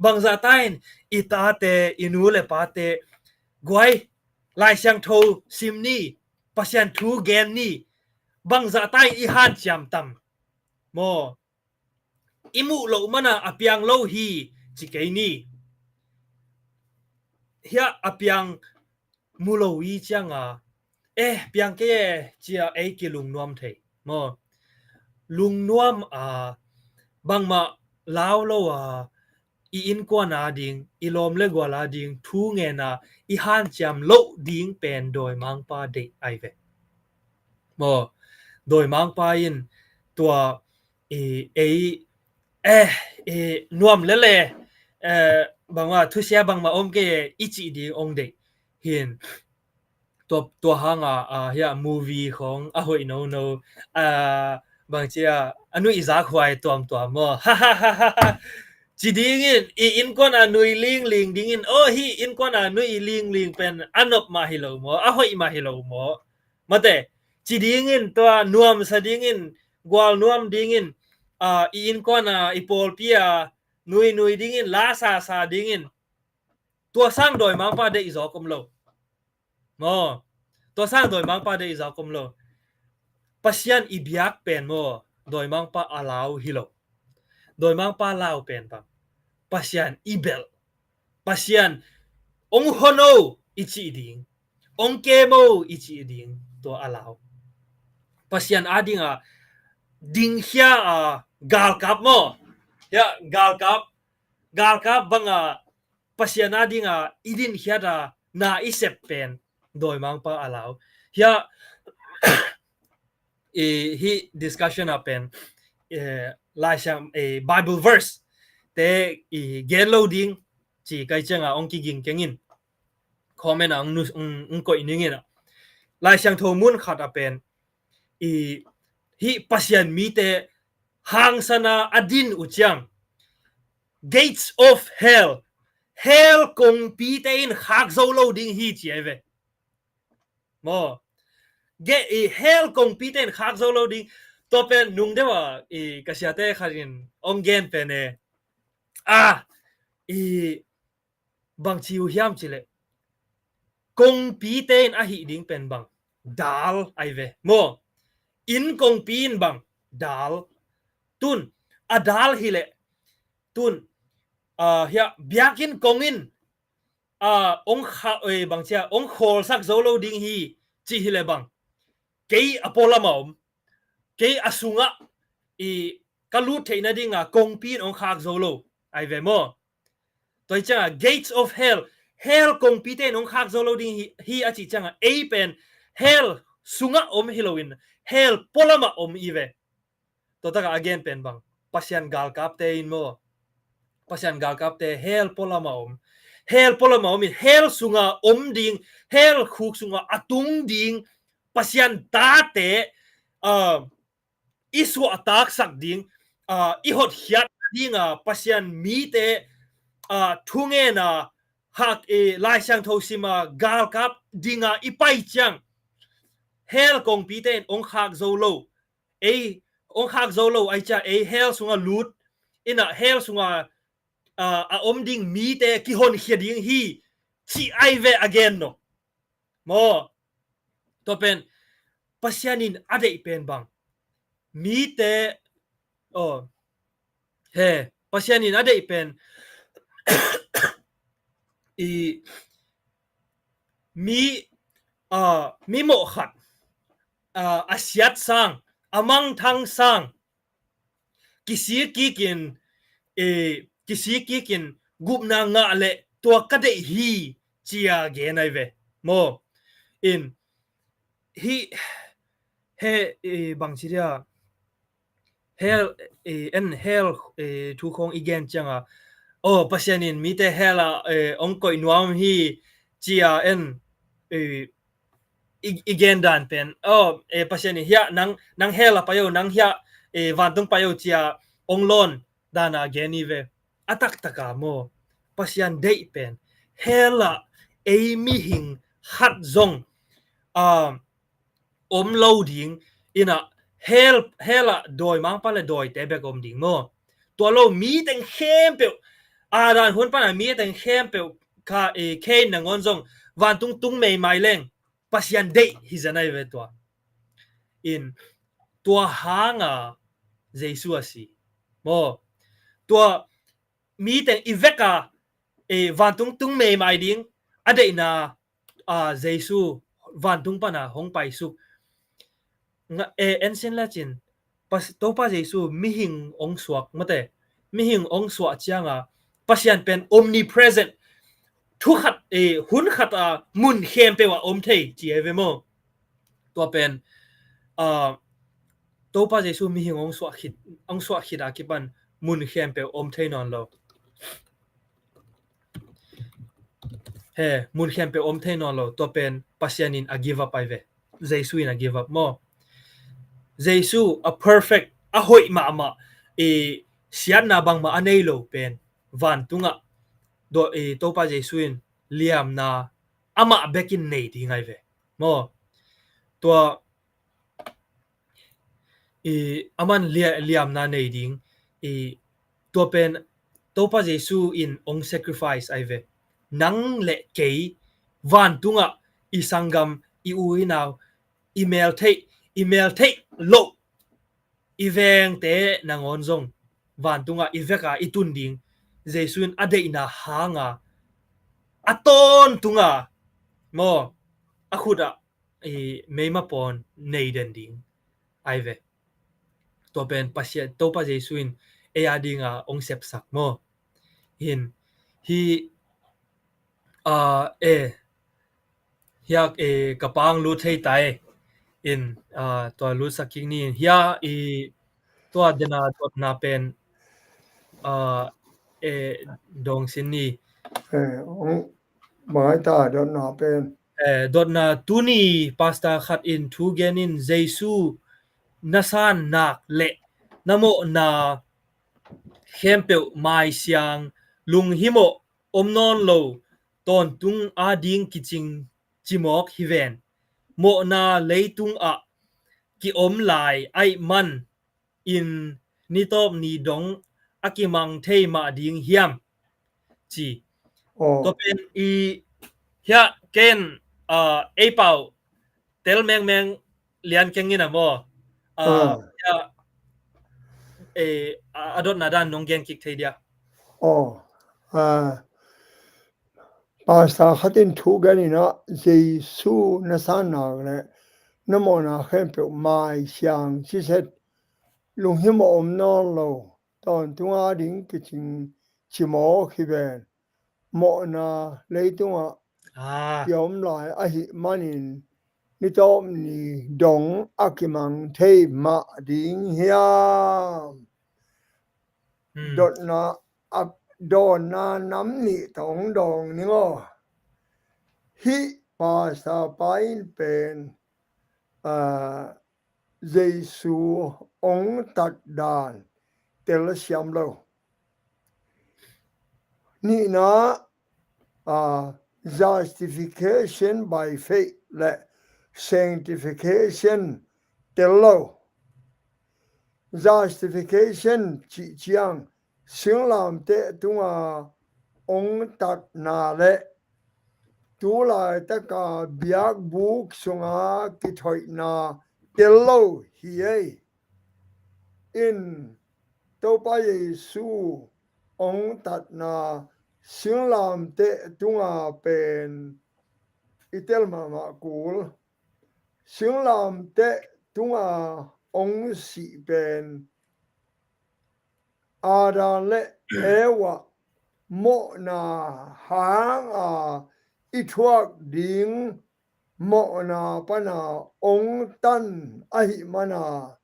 bangzahta in i tate, i nu le pate, "Guai, Lai Siangtho sim ni, Pasian thu gen ni," bangzahta in i hanciam tam? Maw, i muh loh mana a piang lo hi ci kei ni. Hiah a piang mu lo i cianga, "Eh, piang kei e," cia ei kilungnuam thei. Maw, lungnuam a, bangmah lau lo a, i innkuan a ding, i lawm le gual a ding thu ngen a i hanciam loh ding pen dawimangpa deih ai ve. Maw, dawimangpa in tua, i, ei, eh, i nuam lele, eh, bangmah thusia bangmah om kei e i cih ding ong deih hin. Tua, tua hanga, a, hiah movie khong a hoih nono, a, bangcia a nuih zakhuai tuamtuam maw, ci dingin, i innkuan a nui lingling dingin, "Oh, hih innkuan a nui lingling pen a nop mah hi lo maw, a hoih mah hi lo maw, mate," ci dingin, tua nuamsa dingin, gual nuam dingin, a, i innkuan a, i pawlpi a nui nui dingin, la sasa dingin, tua sang dawimangpa deih zawk om lo. Maw, tua sang dawimangpa deih zawk om lo. Pasian i biak pen maw, dawimangpa a lau hi lo. Dawimangpa lau pen bang, Pasian i belh, Pasian ong hon o i cih ding, ong kem o i cih ding, tua a lau. Pasian a dinga dingkhia a, galkap maw, hiah galkap, galkap banga Pasian a dinga i dinkhiat a na i sep pen dawimangpa a lau. Hiah, i, hih discussion a pen, eh, Lai Siang, eh, Bible verse te i gen lo ding ci kai cianga ong kiging kengin, comment a ong nu, ong, ong koih ningin a, Lai Siangtho mun khat a pen, i, hih Pasian mite hangsana a din uh ciang, gates of hell, hell kongpite in khak zo lo ding hi ci ai ve. Aw. Ge i hell kongpite in khak zo lo ding. Tua pen nung deuh a i ka siate khat in ong gen pen e. A i bang ci uh hiam ci leh, kongpite in a hih ding pen bang, dal ai ve maw. Inn kongpi in bang, dal. Tun a dal hi leh, tun a hia biakinn kong in a ong kha oi bang cia ong khawlsak zo lo ding hi ci hi leh bang, kei a pualam a om, kei a sungah i ka lut theih nading a kongpi in ong khak zo lo ai ve maw. Tua hi ciangah gates of hell, hell kongpite in ong khak zo lo ding hi, hi a cih ciangah ei pen hell sungah om hi loin hell pualam a om i ve. Tua takah a gen pen bang, Pasian galkapte in maw, Pasian galkapte hell pualam a om, hell pualam a om in hell sunga om ding, hell khuk sunga a tung ding Pasian tate, ah, i suahtaksak ding, ah, i hotkhiat ding a Pasian mite, ah, thungen a hak i Lai Siangtho sim a galkap ding a i pai ciang hell kongpite in ong khak zo lo, ei ong khak zo lo ai cia ei hell sunga lut in a hell sunga, ah, a om ding mite kihonkhia ding hi ci ai ve a gen no. Maw. Tua pen Pasian in a deih pen bang, mite, aw, he, Pasian in a deih pen i mi, ah, mi mawh khat, ah, a siat sang, a mangthang sang kisik kikin, eh, kisik kikin gupna ngah leh tua ka deih hi cia gen ai ve maw. In hi he, eh, bang ci dia hell, eh, en hell, eh, thu khong i gen cianga, aw, Pasian in mite hell a, eh, ong koih nuam hi cia en, eh, i, i gen dan pen, aw, eh, Pasian in hiah nang, nang hell a pai o, nang hiah, eh, vantung pai o cia ong lawn dan a gen i ve. A taktaka maw, Pasian deih pen hell a ei mihing khat zong, ah, om lo ding in a hell, hell a dawi mangpa le dawite bek om ding maw. Tua lo mi teng khempeuh, Adam hun pana mi teng khempeuh kha, eh, Cain nangawn zong vantung tung meimai leng Pasian deih hi zen ai ve tua. In tua hanga Jesu a si maw. Tua mi teng i veka, eh, vantung tung meimai ding a deihna, ah, Jesu vantung pana hong paisuk. Nga, eh, ensin lecin, Topa Jesu mihing ong suak mate, mihing ong suak cianga Pasian pen omnipresent, thu khat, eh, hun khat a mun khempeuh a om thei ci ai ve maw. Tua pen, ah, Topa Jesu mihing ong suak khit, ong suak khit a kipan mun khempeuh om thei nawn lo. He, mun khempeuh om thei nawn lo. Tua pen Pasian in a give up ai ve. Jesu in a give up maw. Jesu a perfect, a hoih mahmah, i siatna bangmah a nei lo pen vantungah do, i Topa Jesu in liamna amah bekin nei ding ai ve maw. Tua i aman lia, liamna nei ding i tua pen Topa Jesu in ong sacrifice ai ve. Nang le kei vantungah i sanggam, i u i nau, i mel theih, i mel theih loh i vengte nangawn zong vantungah i veka i tun ding Jesu in a deihna hanga a tawntunga maw, a khutah i meima pawn nei den ding ai ve. Tua pen Pasian, Topa Jesu in ei a dinga ong sepsak maw. Hin hi, ah, eh, hiak, eh, ka pang lut thei tai. In, ah, tua lutsak kik ni. Hia i tua dena dotna pen, ah, eh, dong sin ni. Eh, ong, mai ta dotna pen. Eh, dotna tuni pastor khat in thu gen in Jesu na san nak le na mawhna khempeuh mai siang lunghimawh om nawn lo tawntung a ding kicing cimawk hi ven. mawhna leitung ah kiom lai ahih man in nitawp ni dong a kimang thei mah ding hiam? Ci. Tua pen i hiah ken ei pau tel mengmeng lian keng in a maw? Hiah a dotna dan nong gen kik thei dia? Aw, Pastor khat in thu gen in ah, Jesu na san nak le na mawhna khempeuh mai siang ciset lunghimawh om nawn lo, tawntung a ding kicing cimawh hi ven, mawhna leitungah kiom lai ahih manin nitawp ni dong a kimang thei mah ding hiam? Dotna a dawnna nam nih tawng dawng ning aw. Hih Pastor pa in pen Jesu ong tat dan tel siam lo. Nihna, justification by faith le sanctification tel lo. Justification cih ciang singlamteh tunga ong tatna le tulaitaka biakbuk sunga kithoihna tel lo hi ei. In Topa Jesu ong tatna singlamteh tunga pen i tel mahmah kul. Singlamteh tunga ong sih pen Adam le Eva mawhna hanga i thuak ding mawhna pana ong tan ahih mana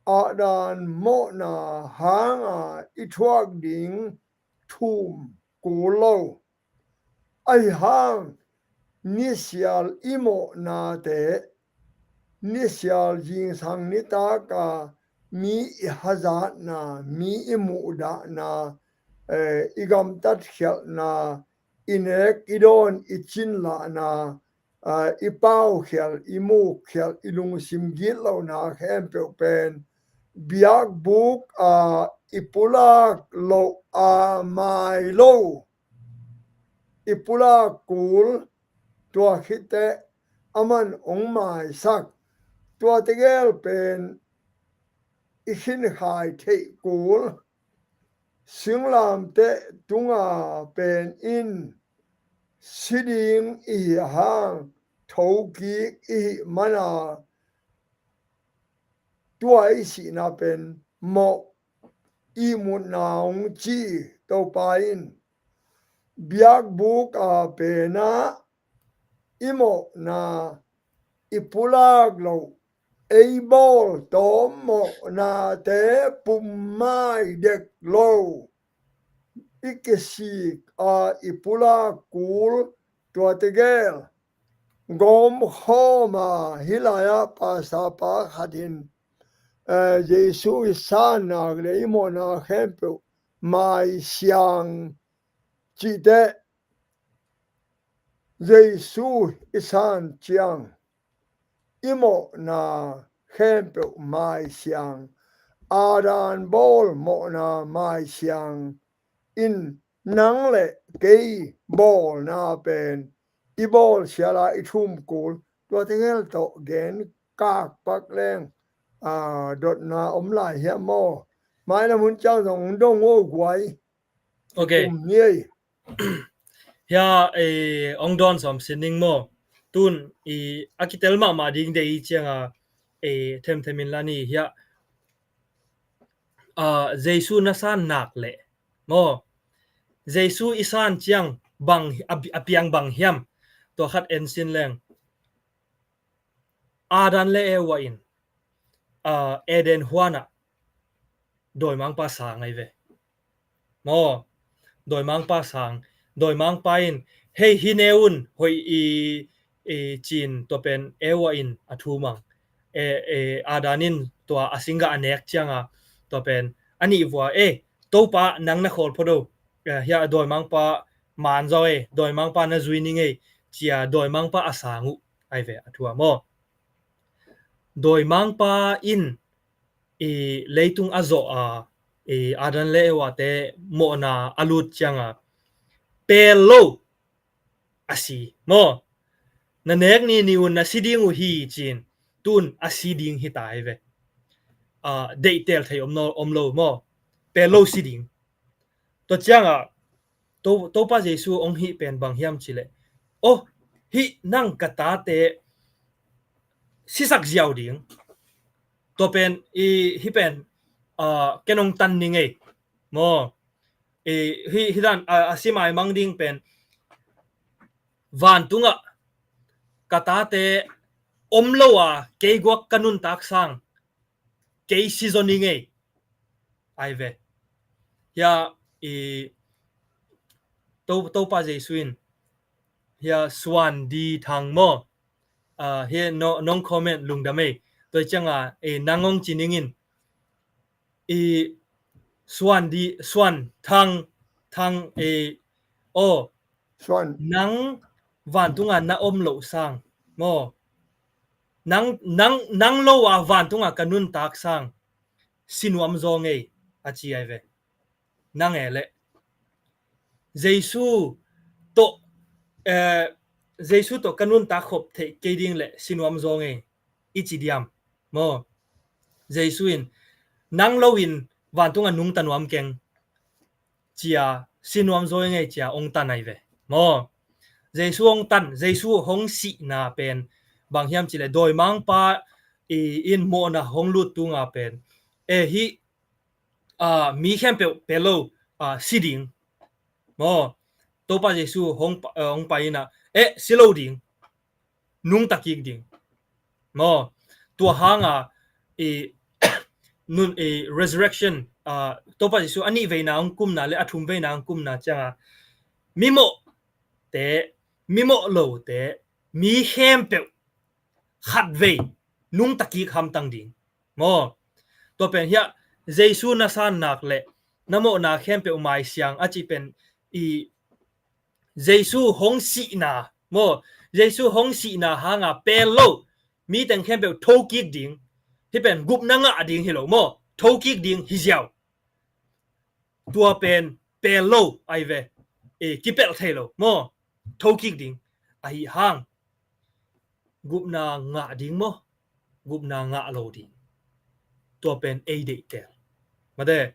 Adam mawhna hanga i thuak ding thum kul lo. Ahi hang nisial i mawhnate, nisial zingsang nitaka mi i hazatna, mi i muhdahna, i gamtat khialhna, i nek i dawn i cinlahna, i paukhial i mukkhial i lungsim gitlona khempeuh pen biakbuk a i pulak loh a mai lo. I pulak kul, tua khitteh aman ong maisak. Tua tegel pen i khinkhai theih kul. Singlamteh tunga pen in si ding i hi hang thokik i hih mana tua i sihna pen mawh ihmutna ong ci. Topa in biakbuk a pena i mawhna i pulak loh ei bawl tawm mawhnate pum mai dek lo. I kisik a i pulak kul tua tegel gawm khawm a hih lai-ah pastor pa khat in Jesu i san nak le i mawhna khempeuh mai siang cihteh Jesu i san ciang i mawhna khempeuh mai siang, Adam bawl mawhna mai siang in nang le kei bawlna pen i bawl siala i thum kul. Tua tegel tawh gen kakpak leng dotna om lai hiam maw? Mailam hun ciang zong dong aw guai. Ok. Um ni ei. Hiah ong dawn sawm sin ning maw? Tun a kitel mahmah ding deih i cianga themthemin la ni hiah Jesu na san nak leh maw, Jesu i san ciang bang a piang bang hiam? Tua khat en sin leng. Adam le Eva in Eden huanah dawimangpa sang ahi ve maw? Dawimangpa sang, dawimangpa in hei hi ne un hoih i cin tua pen Eva in a thumang. Adam in tua a singgah a nek cianga tua pen a nih vua e, Topa nang na khawl phodo, hiah dawimangpa man zaw e, dawimangpa na zui ning ei cia dawimangpa a sang uh. Ai ve a thu a maw. Dawimangpa in i leitung a zawh a, i Adam le Eva te mawhna a lut cianga pel lo a si maw. Na nek ni ni un na si ding uh hi ci-in tun a si ding hi ta ai ve. A, deihtel thei om, om lo maw. Pel lo si ding. Tua cianga To, Topa Jesu hong hih pen bang hiam cileh, oh, hih nang ka tate sisak ziau ding. Tua pen i hih pen, a, ken hong tan ni ngei maw. I hih, hih dan a, a si maimang ding pen vantungah ka tate om lo a kei guak ka nuntak sang kei si zaw ni ngei. Ai ve. Hia i To, Topa Jesu in hia Suan Di Thang maw. A, hia no, nong comment lungdam ei. Tua cianga, e, nang hong ci ningin i Suan Di, Suan Thang, Thang, e, oh, Suan. Nang vantunga na om lo sang maw. Nang, nang, nang lo a vantunga ka nuntak sang sinuam zaw ngei a ci ai ve. Nang e le Jesu to, eh, Jesu to ka nuntak khop thei kei ding le sinuam zaw ngei i ci diam maw. Jesu in nang lo in vantunga nungta nuam keng cia sinuam zaw ngei cia hong tan ai ve maw. Jesu hong tan, Jesu hong sihna pen bang hiam cileh dawimangpa i in mawhna hong lut tunga pen, e, hih, a, mi khempeuh pel lo, a, si ding maw. Topa Jesu hong, a, hong pai ina, e, si lo ding. Nungta kik ding maw. Tua hanga i nun i resurrection, a, Topa Jesu a nih veina hong kumna le a thum veina hong kumna cianga mimawh te, mimawh lo te, mi khempeuh khat vei nungta kik hamtang ding maw. Tua pen hia Jesu na san nak le na mawhna khempeuh mai siang a ci pen i Jesu hong sihna maw. Jesu hong sihna hanga pel lo mi teng khempeuh thokik ding. Hih pen gupna ngah ding hi lo maw. Thokik ding hi ziau. Tua pen pel lo ai ve. E, kipelh thei lo maw. Thokik ding ahi hang gupna ngah ding maw, gupna ngah lo ding. Tua pen ei deihtel. Mate,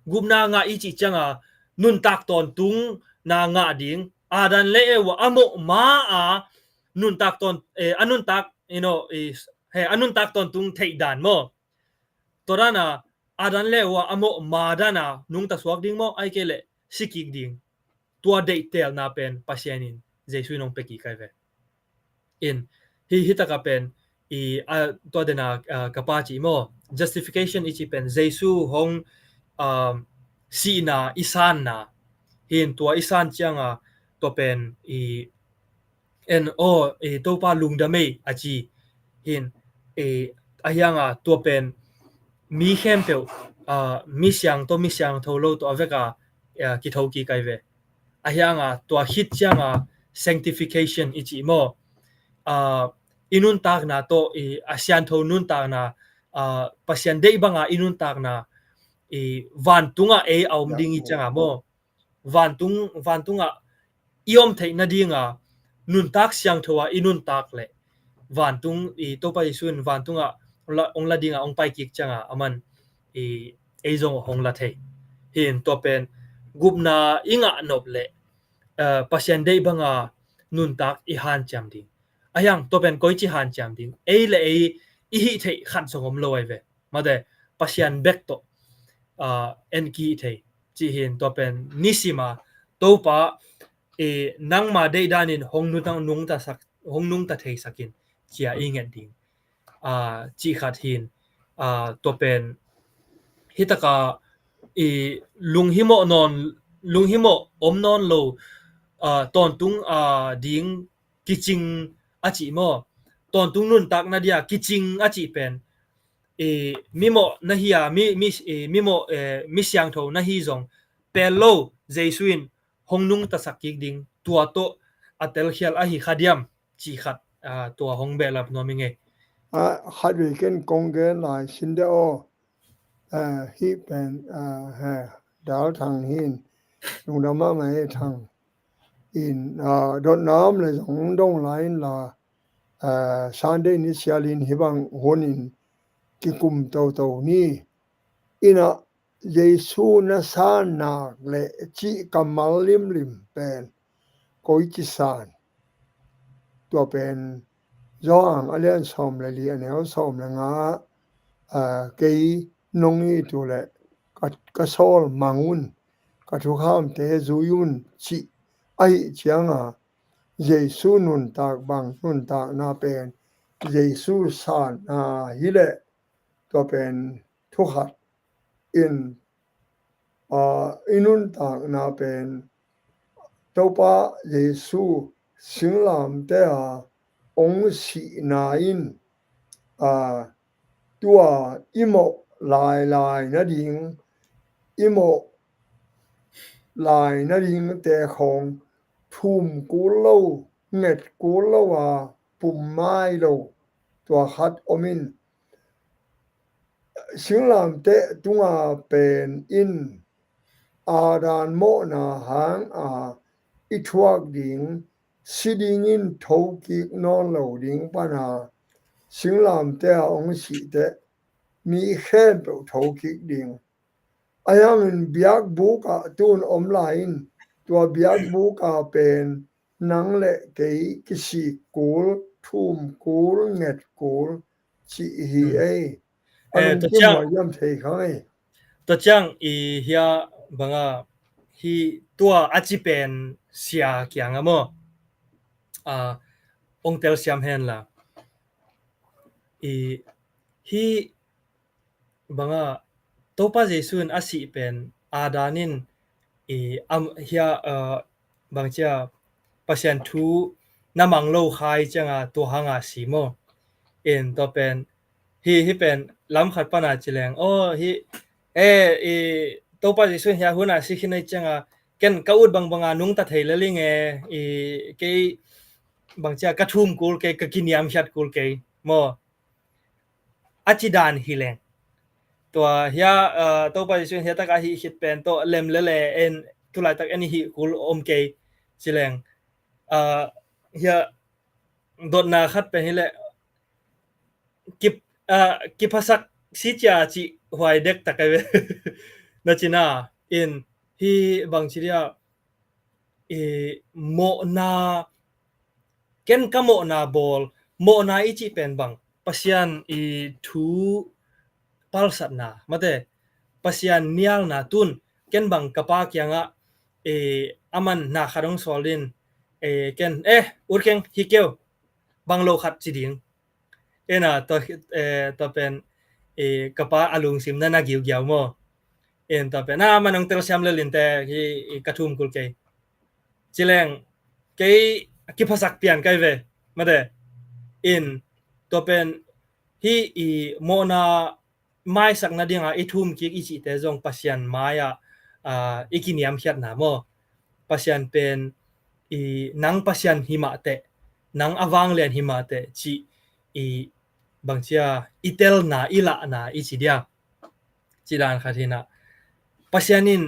gupna ngah i cih cianga nuntak tawntung na ngah ding. Adam le Eva a mawh ma a nuntak tawn, eh, a nuntak, you know, is, he, a nuntak tawntung theih dan maw. Tua dana Adam le Eva a mawh ma dana nungta suak ding maw, ai kei leh si kik ding. Tua deihtelna pen Pasian in Jesu in hong pia kik ai ve. In, hi, hi taka pen i, a, tua dena, a, ka pa cih maw, justification i cih pen Jesu hong, a, sihna i sanna. Hin tua i san cianga tua pen i en aw, i Topa lungdam ei a ci. Hin, i, a hianga tua pen mi khempeuh, a, mi siangtho, mi siangtho lo tawh a veka, a, kitho kik ai ve. A hianga tua khit cianga sanctification i cih maw, a, i nuntakna tawh, i, a siantho nuntakna, a, Pasian deih banga i nuntakna, i, vantungah ei a om ding i cianga maw. Vantung, vantungah i om theih nadinga nuntak siangtho a i nuntak leh vantung i Topa Jesu in vantungah hong la, hong la dinga hong pai kik cianga aman i ei zong hong la thei. Hin tua pen gupna i ngah nop leh, eh, Pasian deih banga nuntak i hanciam ding. A hiang tua pen koici hanciam ding. Ei le ei i hih theih khat zong om lo ai ve. Mate, Pasian bek tawh, a, en kihih thei. Cih hin tua pen nisima Topa, e, nangma deihdanin hong nungta, nungta sak, hong nungta theisakin cia i nget ding. A, cih khat hin, a, tua pen hi taka i lunghimawh nawn, lunghimawh om nawn lo, a, tawntung, a, ding kicing a cih maw. Tawntung nuntakna dia kicing a cih pen i, mimawh na hi a, mi, mi, i, mimawh, eh, mi siangtho na hi zong pel lo, Jesu in hong nungtasak kik ding, tua tawh a telkhial ahi kha diam cih khat tua hong behlap nuam i ngei. Khatvei ken kong gen lai sin de aw. Hih pen Dal Thang hi in, lungdam mahmah e Thang. In dotna om le zong dong lai in la, Sunday ni sialin hih bang hun in kikum toto ni. Ina Jesu na san nak le cih kammal limlim pen koi ci san? Tua pen Johan a lian sawm le li a neu sawm le nga, kei nong it uh le ka sawl mang un, ka thukhamte zui un cih ahi cianga, Jesu nuntak bang nuntakna pen Jesu sanna hi le tua pen thukhat in, i nuntakna pen Topa Jesu singlamte a ong sihna in tua i mawh lailai nading, i mawh lai nadingte khawng thum kul lo, nget kul lo a pum mai lo tua khat om in, singlamteh tunga pen in Adam mawhna hanga i thuak ding, si dingin thokik nawn lo ding pana singlamteh a ong sihte mi khempeuh thokik ding. Ahi hangin biakbuk ah tun om lai in tua biakbuk a pen nang le kei kisik kul, thum kul, nget kul cih hi ei. A lungkim huai hiam thei khang ei. Tua ciang i hia banga hi tua a ci pen sia kianga maw, ong telsiam hen la. I hi banga Topa Jesu in a sih pen Adam in i am hia bangcia Pasian thu na mang lo khai cianga tua hanga si maw? In tua pen hi hi pen lam khat pana ci leng aw hi e, i Topa Jesu in hia huna si khin ei cianga ken ka ut bangbanga nungta thei leling e, i kei bangcia ka thum kul kei, ka kiniam hiat kul kei maw? A ci dan hi leng. Tua hia Topa Jesu in hia taka hi khit pen tawh lem lele en tulaitak en hi kul om kei ci leng. Hia dotna khat pen hi le kip kiphasak si cia ci huai dek tak ai ve. Na cina in hi bang ci dia i mawhna, ken ka mawhna bawl, mawhna i cih pen bang Pasian i thu palsatna mate, Pasian nialna tun ken bang ka pa kiangah aman na khat hong sawl din ken eh ut keng hi keu bang lo khat ci ding. Ena tua pen ka pa a lungsim na na giugiau maw? En tua pen a man hong telsiam lelinte hi ka thum kul kei. Ci leng kei kiphasak pian kai ve mate. In tua pen hi i mawhna maisak nadinga i thum kik i cihte zong Pasian mai-ah i kiniamkhiatna maw? Pasian pen i nang Pasian hi mahteh, nang a vanglian hi mahteh cih i bangcia i telna, i lahna i ci dia. Ci dan khat hinah Pasian in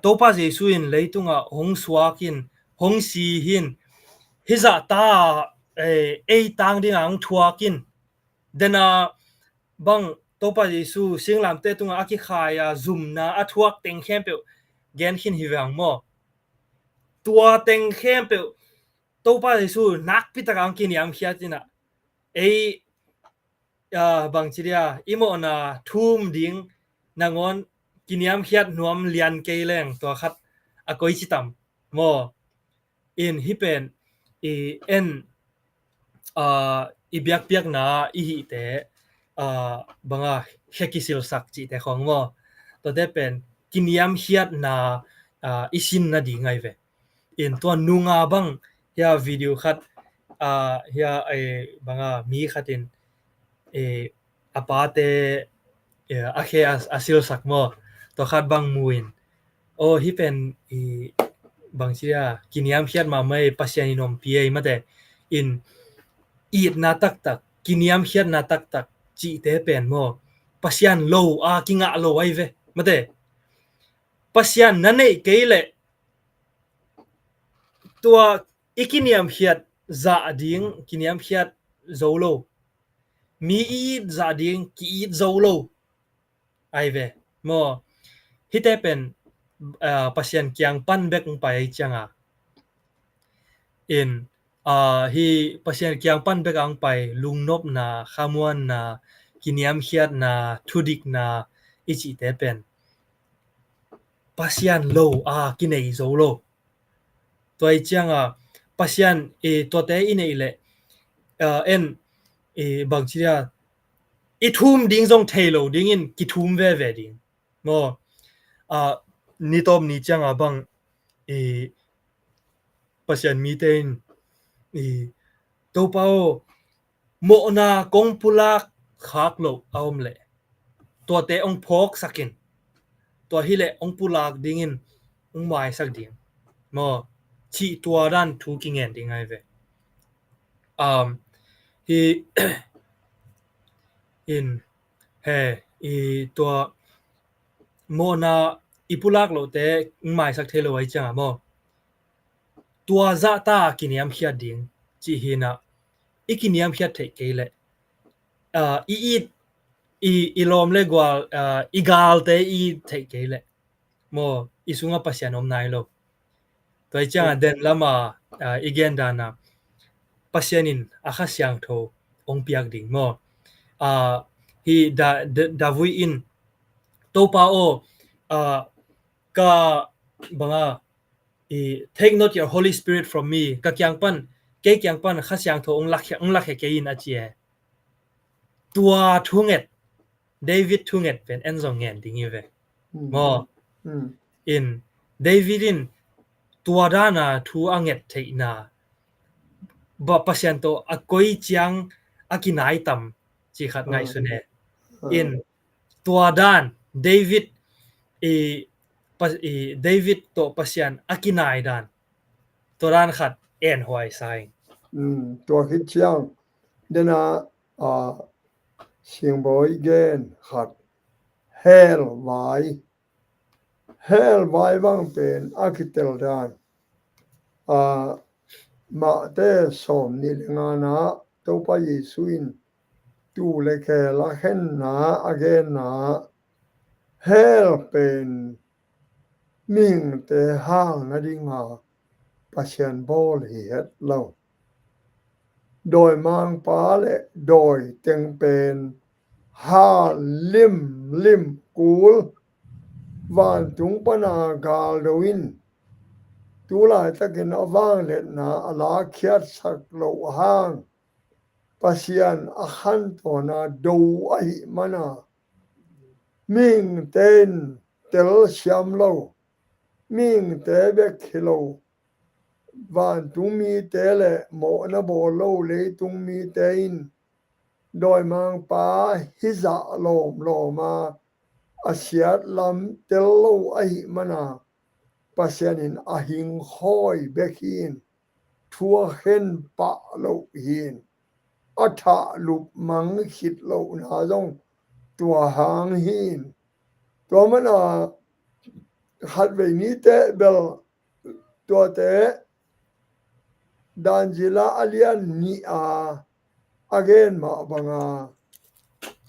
Topa Jesu in leitungah hong suak in, hong si hin, hizah ta ei tang dinga hong thuak in, dena bang Topa Jesu singlamteh tungah a kikhai a zumna a thuak teng khempeuh gen khin hi veng maw? Tua teng khempeuh Topa Jesu nakpi taka hong kiniamkhiat inah ei bangci dia i mawhna thum ding nangawn kiniamkhiat nuam lian kei leng tua khat a koi citam maw? In hi pen i en i biakpiakna i hihte banga khe kisilsak cihte khawng maw? Tuate pen kiniamkhiatna i sin nading ngai ve. In tua nunga bang hia video khat hia banga mi khatin a pate a khe a silsak maw? Tua khat bang mu in aw hi pen bangci dia kiniamkhiat mahmah ei, Pasian in ompih ei mate. In itna taktak, kiniamkhiatna taktak cihte pen maw, Pasian lo a kingah lo ahi ve. Mate, Pasian na neih kei leh tua i kiniamkhiat zah ding kiniamkhiat zo lo, mi i it zah ding ki-it zo lo ahi ve. Maw, hihte pen, ah, Pasian kiang pan bek hong pai ahi cianga, in, ah, hih Pasian kiang pan bek hong pai, lungnopna, khamuanna, kiniamkhiatna, thudikna i cihte pen Pasian lo a kinei zo lo. Tua ahi cianga Pasian, eh, tuate i neih leh, ah, en, eh, bangci dia, i thum ding zong thei lo dingin kithum veve ding. Maw, ah, ni tawp ni cianga bang, eh, Pasian mite in, eh, Topa aw, mawhna kong pulak khak loh a om leh tuate hong phawksak in, tua hileh hong pulak dingin hong maisak ding, maw, cih tua dan thu kingen ding ahi ve. Um, hi in he, i tua mawhna i pulak lohte hong maisak thei lo ahi cianga maw, tua zahta kiniamkhiat ding cih hinah, i kiniamkhiat theih kei leh, ah, i it, i, i lawm le gual, ah, i galte i it theih kei leh maw, i sungah Pasian om nai lo. Tua ahi cianga den lama, ah, i gen dana Pasian in a Kha Siangtho hong piak ding maw. Ah, hih Da, Da, David in, Topa aw, ah, ka banga, i, "Take not your Holy Spirit from me," ka kiang pan, kei kiang pan Kha Siangtho hong lakhia, hong lakhia kei in a ci e. Tua thunget, David thunget pen en zong ngen ding hi ve. Maw, in David in tua dana thu a nget theihna, ba Pasian tawh a koi ciang a kinai tam ci khat ngaihsun e. In tua dan David, i, pa, i, David tawh Pasian a kinai dan, tua dan khat en huai sa ing. Tua khit ciang dena, a, Singbawi gen khat, hell vai, hell vai bang pen a kitel dan, a, Mate sawm nih le ngana Topa Jesu in tuu le khel a khenna a genna, hell pen mihingte halna dinga Pasian bawl hi het lo. Dawimangpa le dawi teng pen hal limlim kul, vantung pana galdo in, tulaitakin a vangliatna a lakkhiatsak loh hang Pasian a khantawn a do ahih mana, mihingte in telsiam lo, mihingte bek hi lo, vantung mite le mawhna bawl lo leitung mite in dawimangpa hizah lawmlawma a siat lam tel lo ahih mana, Pasian in a hingkhawi bek hi in, thu a khen pah loh hi in, a thahlup mang khit lohna zong tua hang hi in. Tua mana khatvei nite bel tuate Danzila a lian nih a a gen mah banga,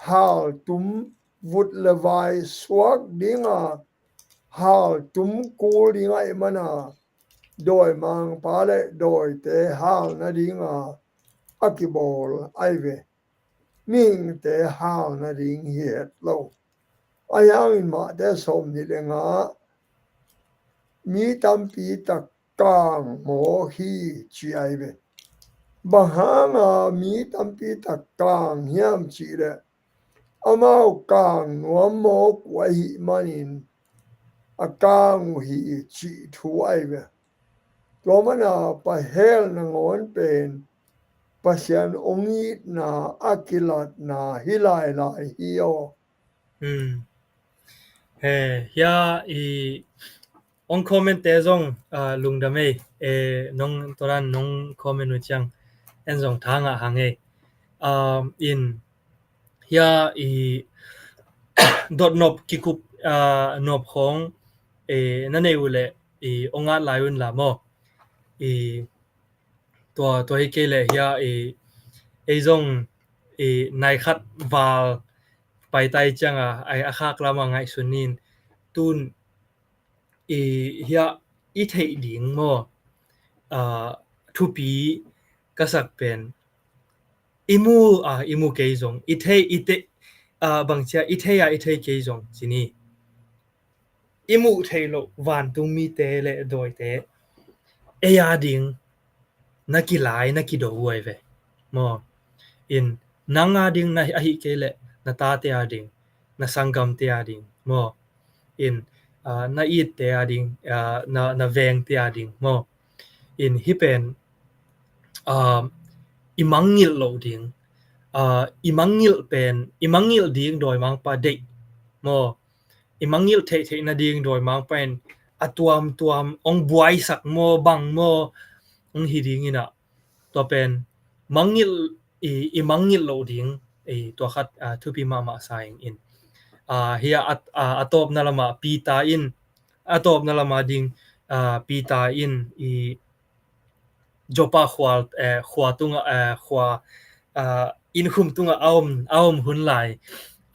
haltum vut le vai suak dinga, haltum kul dinga i mana, dawimangpa le dawite halna dinga a kibawl ahi ve. Mihingte halna ding hi het lo. Ahi hangin Mate sawm nih le nga, mi tampi tak kang mawk hi ci ahi ve. Bang hanga mi tampi tak kang hiam cih leh, amau kang nuam mawk uh ahih manin a kang uh hi cih thu ahi ve. Tua mana pa hell nangawn pen Pasian hong itna a kilatna hi lailai hi aw. Hmm. He, hia i hong comment te zong, ah, lungdam ei. Eh, nong, tua dan nong comment uh ciang, en zong thangah hang ei. Um, in hia i dot nop kikup, uh, nop khong, eh, na nei uh leh i ong at lai un la maw. I tua, tua hi kei leh hia i ei zong i nai khat val paitai cianga ai a khak lama ngaihsun in tun i hia i theih ding maw, a, thupi ka sak pen i mu, a, i mu kei zong i thei, i te, a, bangcia i thei a i thei kei zong ci ni. I muh theih loh vantung mite le dawite ei a ding na kilai na kido uh ai ve maw. In nang a ding na ahi kei leh na tate a ding, na sanggamte a ding maw. In, a, na itte a ding, a, na, na vengte a ding maw. In hi pen, a, i mangngilh loh ding, a, i mangngilh pen, i mangngilh ding dawimangpa deih maw. I mangngilh theihtheih nading dawimangpa in a tuamtuam ong buaisak maw bang maw ong hi ding inah tua pen mangngilh i, i mangngilh loh ding i tua khat, a, thupi mahmah sa ing in. A, hia a, a, a tawpna lama Peter in, a tawpna lama ding, a, Peter in i Joppa khua, eh, khua tunga, eh, khua, ah, innkhum tunga a om, a om hun lai,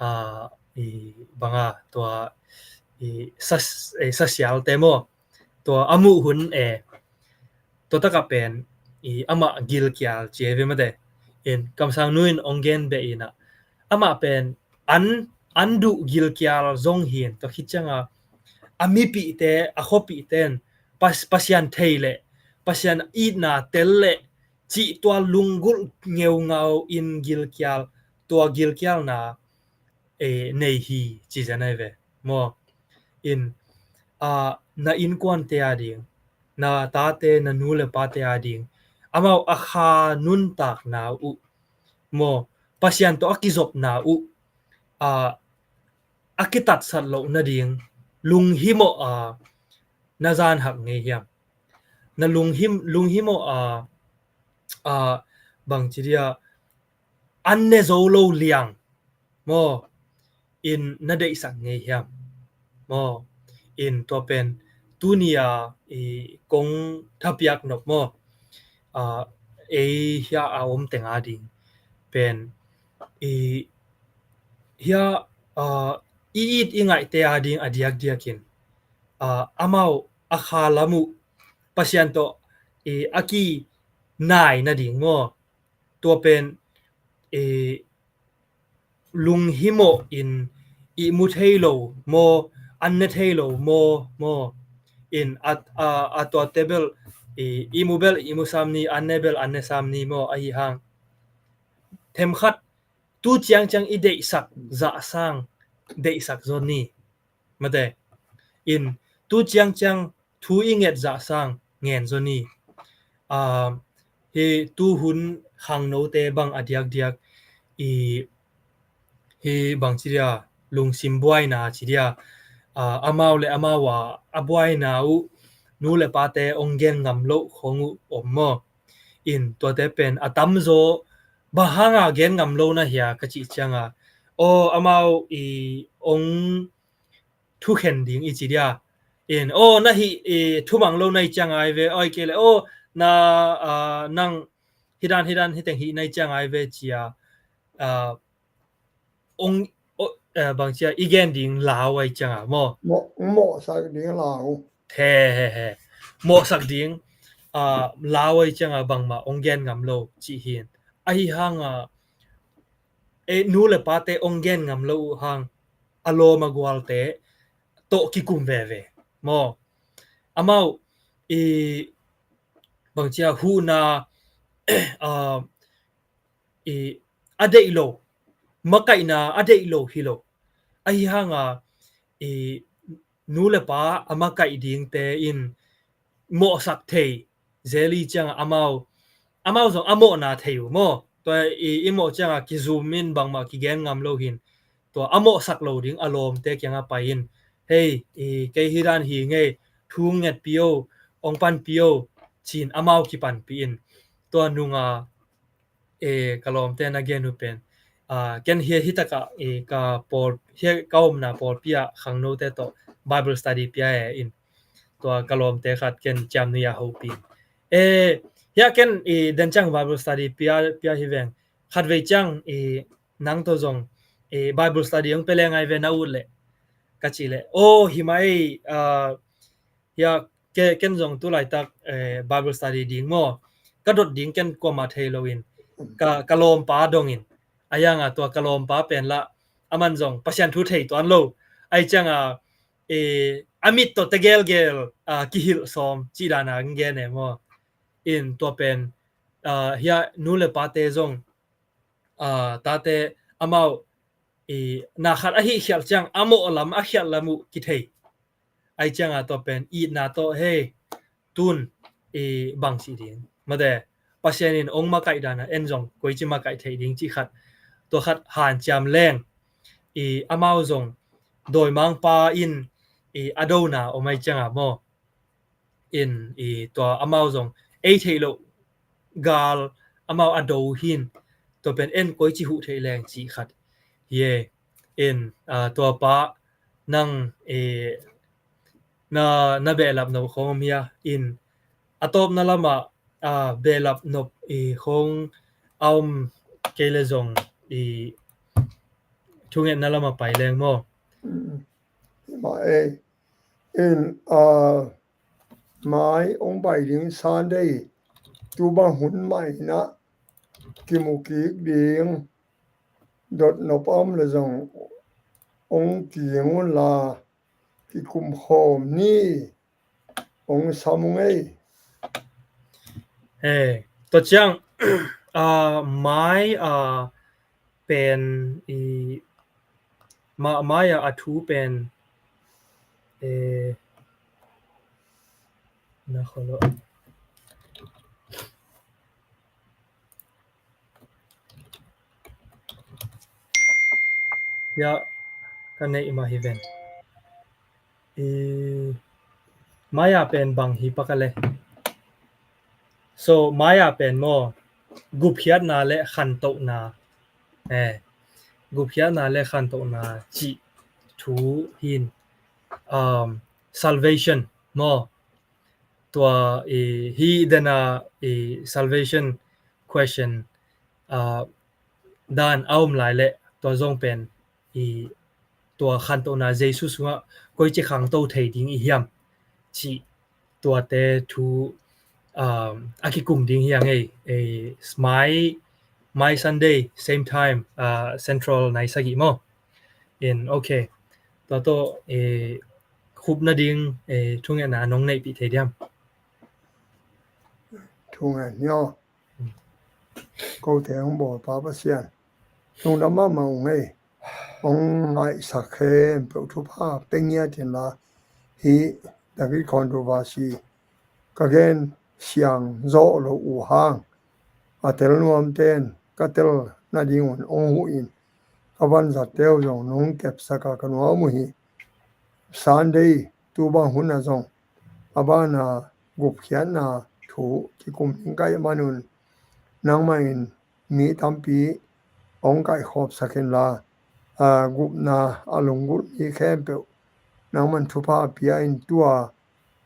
ah, i banga tua i sas, eh, sasialte maw. Tua a muh hun e, tua taka pen i amah gilkial ci e ve mate. In kamsang nu in ong gen beh inah amah pen an, an duh gilkial zong hin tua khit cianga a mipihte, a khuapihte in Pas-, Pasian thei le Pasian itna tel le cih tua lunggulh ngeungau in gilkial, tua gilkialna, eh, nei hi ci zen ai ve maw. In, a, na innkuante a ding, na tate, na nu le pate a ding amau a kha nuntakna uh maw, Pasian tawh a kizopna uh, a, a kitatsat loh nading lunghimawh a na zanhak ngei hiam? Na lunghim, lunghimawh a, a, bangci dia an ne zo lo liang maw in na deihsak ngei hiam? Maw in tua pen tuni a i kong thapiak nop maw, a, ei hia a om teng a ding pen i hia, a, i it i ngaihte a ding a diakdiakin, a, amau a kha lam uh Pasian tawh i a kinai nading maw, tua pen i lunghimawh in i mu thei lo maw, an ne thei lo maw, maw in a, a, a tuate bel i, i mu bel i mu sam ni, an ne bel an ne sam ni maw, ahi hang themkhat tu ciangciang i deihsak zahsang deihsak zaw ni. Mate in tu ciangciang thu i nget zahsang ngen zaw ni. A, hi tu hun khangnote bang a diakdiak i hi bangci dia lungsim buaina ci dia, a, amau le amau a, a buaina uh nu le pate ong gen ngam loh khong uh om maw. In tuate pen a tamzaw bang hanga gen ngam lo na hia ka cih cianga, aw, amau i ong thukhen ding i ci dia. In, aw, na hih i thumang lo na i ciang ai ve, aw, i kei le, aw, na, a, nang hidan hidan hiteng hih na i ciang ai ve cia, a, ong, o, eh, bangcia i gen ding lau ai cianga maw. Mawh, mawhsak ding lau. He, he, he. Mawhsak ding, a, lau ai cianga bangmah ong gen ngam lo cih hin. Ahi hanga, e, nu le pate ong gen ngam lo uh hang a lawm a gualte tawh kikum veve maw. Amau i bangcia huhna, a, i a deih lo, makaihna a deih lo hi lo. Ahi hanga i nu le pa a makaih dingte in mawhsak thei zel i cianga amau, amau zong a mawhna thei uh maw. Tua i, i mawh cianga kizum in bangmah kigen ngam lo hin. Tua a mawhsak lo ding a lawmte kianga pai in, hei, i, kei hi dan hi ngei, thu ngetpi o, ong panpi o, cin amau kipanpi in. Tua nunga e, ka lawmte na gen uh pen, a, ken hia hi takah, e, ka pawl, hia ka omna pawlpi ah khangnote tawh Bible study pia e in, tua ka lawmte khat ken ciamnui a hopih. E, hia ken, e, den ciang Bible study pia, pia hi veng. Khatvei ciang, e, nang tawh zong, e, Bible study hong pia leng ai ve na ut leh, ka cih leh, aw, hi mah ei, a, hia, ke, ken zong tu laitak, e, Bible study ding maw, ka dot ding ken kuamah thei loin, ka, ka lawmpa dongin, a yanga tua ka lawmpa pen lah, aman zong Pasian thu thei tuan lo, ai cianga, e, a mit tawh tegelgel, a, kihilh sawm cih dana gen e maw. In tua pen, a, hia nu le pate zong, a, tate amau, i, na khat ahi khialh ciang a mawh lam a khialh lam uh kithei. Ai cianga tua pen itna tawh hei tun, i, bang cih ding mate, Pasian in ong makaih dana en zong koici makaih theih ding cih khat, tua khat hanciam leng, i, amau zong dawimangpa in, i, a dona om ai cianga maw. In, i, tua amau zong ei theih loh gal amau a do hin, tua pen en koici huh theih leng cih khat hi e. In, a, tua pa nang, i, na, na behlap nop khong om hia? In, a tawpna lamah, a, behlap nop, i, khong a om kei le zong, i, thungetna lamah pai leng maw. Mm. Hi mah ei. In, a, mai ong pai ding Sunday, tu bang hun mah in ah kimu kik ding, dot nop a om le zong ong kiing un la, kikum khawm ni, ong sam ung ei. He, tua ciang, a, mai, a, pen, i, ma, mai a, a thu pen, e, na kholo. Ya, ka neih mah hi ven. I, mai a pen bang hi pak a le. So, mai a pen maw, gupkhiatna le khantohna. Eh, gupkhiatna le khantohna cih thu hin, um, salvation maw. Tua, i, hi dena, i, salvation question, a, dan a om lai le, tua zong pen, i, tua khantohna Jesu sungah koici khangto thei ding i hiam cih tuate thu, um, a kikum ding hi a ngei, e, mai, mai Sunday, same time, a, Central nai sagih maw. In, ok. Tua tawh, e, khupna ding, e, thungetna nong neihpih thei diam? Thunget ni aw. Kote hong bawl Pa Pasian, lungdam mahmah ung ei. Hong ngaihsak khempeuh thupha pe ngiat inla, hih David controversy ka gen siang zawh lo uh hang, a tel nuamten ka tel nadingun hong huh in, ka vanzatte uh zong nong kepsak a ka nuam uh hi. Sunday tu bang hun a zong a bana gupkhiatna thu kikum ding ka hih manun, nangmah in mi tampi hong kaihkhawpsak inla, a, gupna a lunggulh mi khempeuh nangman thupha pia in tua,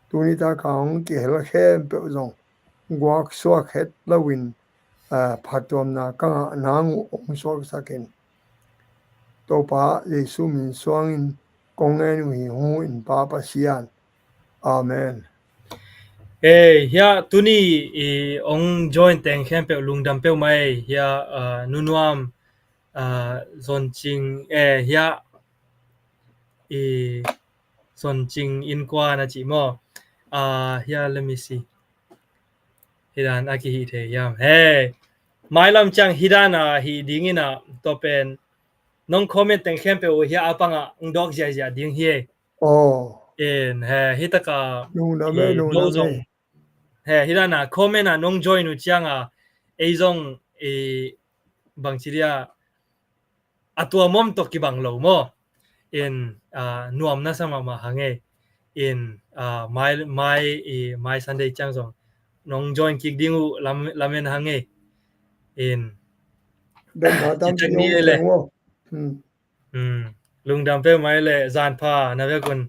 tuni taka hong kihel khempeuh zong guaksuak het loin, a, phattuamna ka ngah nang uh hong suaksak in. Topa Jesu min suangin kong ngen uh hi, hong huh in Pa Pasian. Amen. Eh, hia, tuni i hong join teng khempeuh lungdam peuhmah ei, hia, a, nunuam, a, zoncing, eh, hia, i zoncing in kua na cih maw. A, hia, let me see. Hi dan a kihih thei hiam. Hei, mailam ciang hi dan a hih dingin a, tua pen nong comment teng khempeuh uh hia a pangah hong dawk ziahziah ding hi ei. Oh. In, he, hi taka, lungdam ei, lungdam ei. He, hi dan a comment a nong join uh cianga ei zong, i, bangci dia, a tuam om tawh kibang lo maw. In, a, nuam na sa mahmah hang ei. In, a, mai, mai, i, mai Sunday ciang zong nong join kik ding uh lam, lamen hang ei. In, Dam pha tam. Ci tak ni ei le. Hmm. Hmm. Lungdam peuhmah ei le, zan pha na vekun.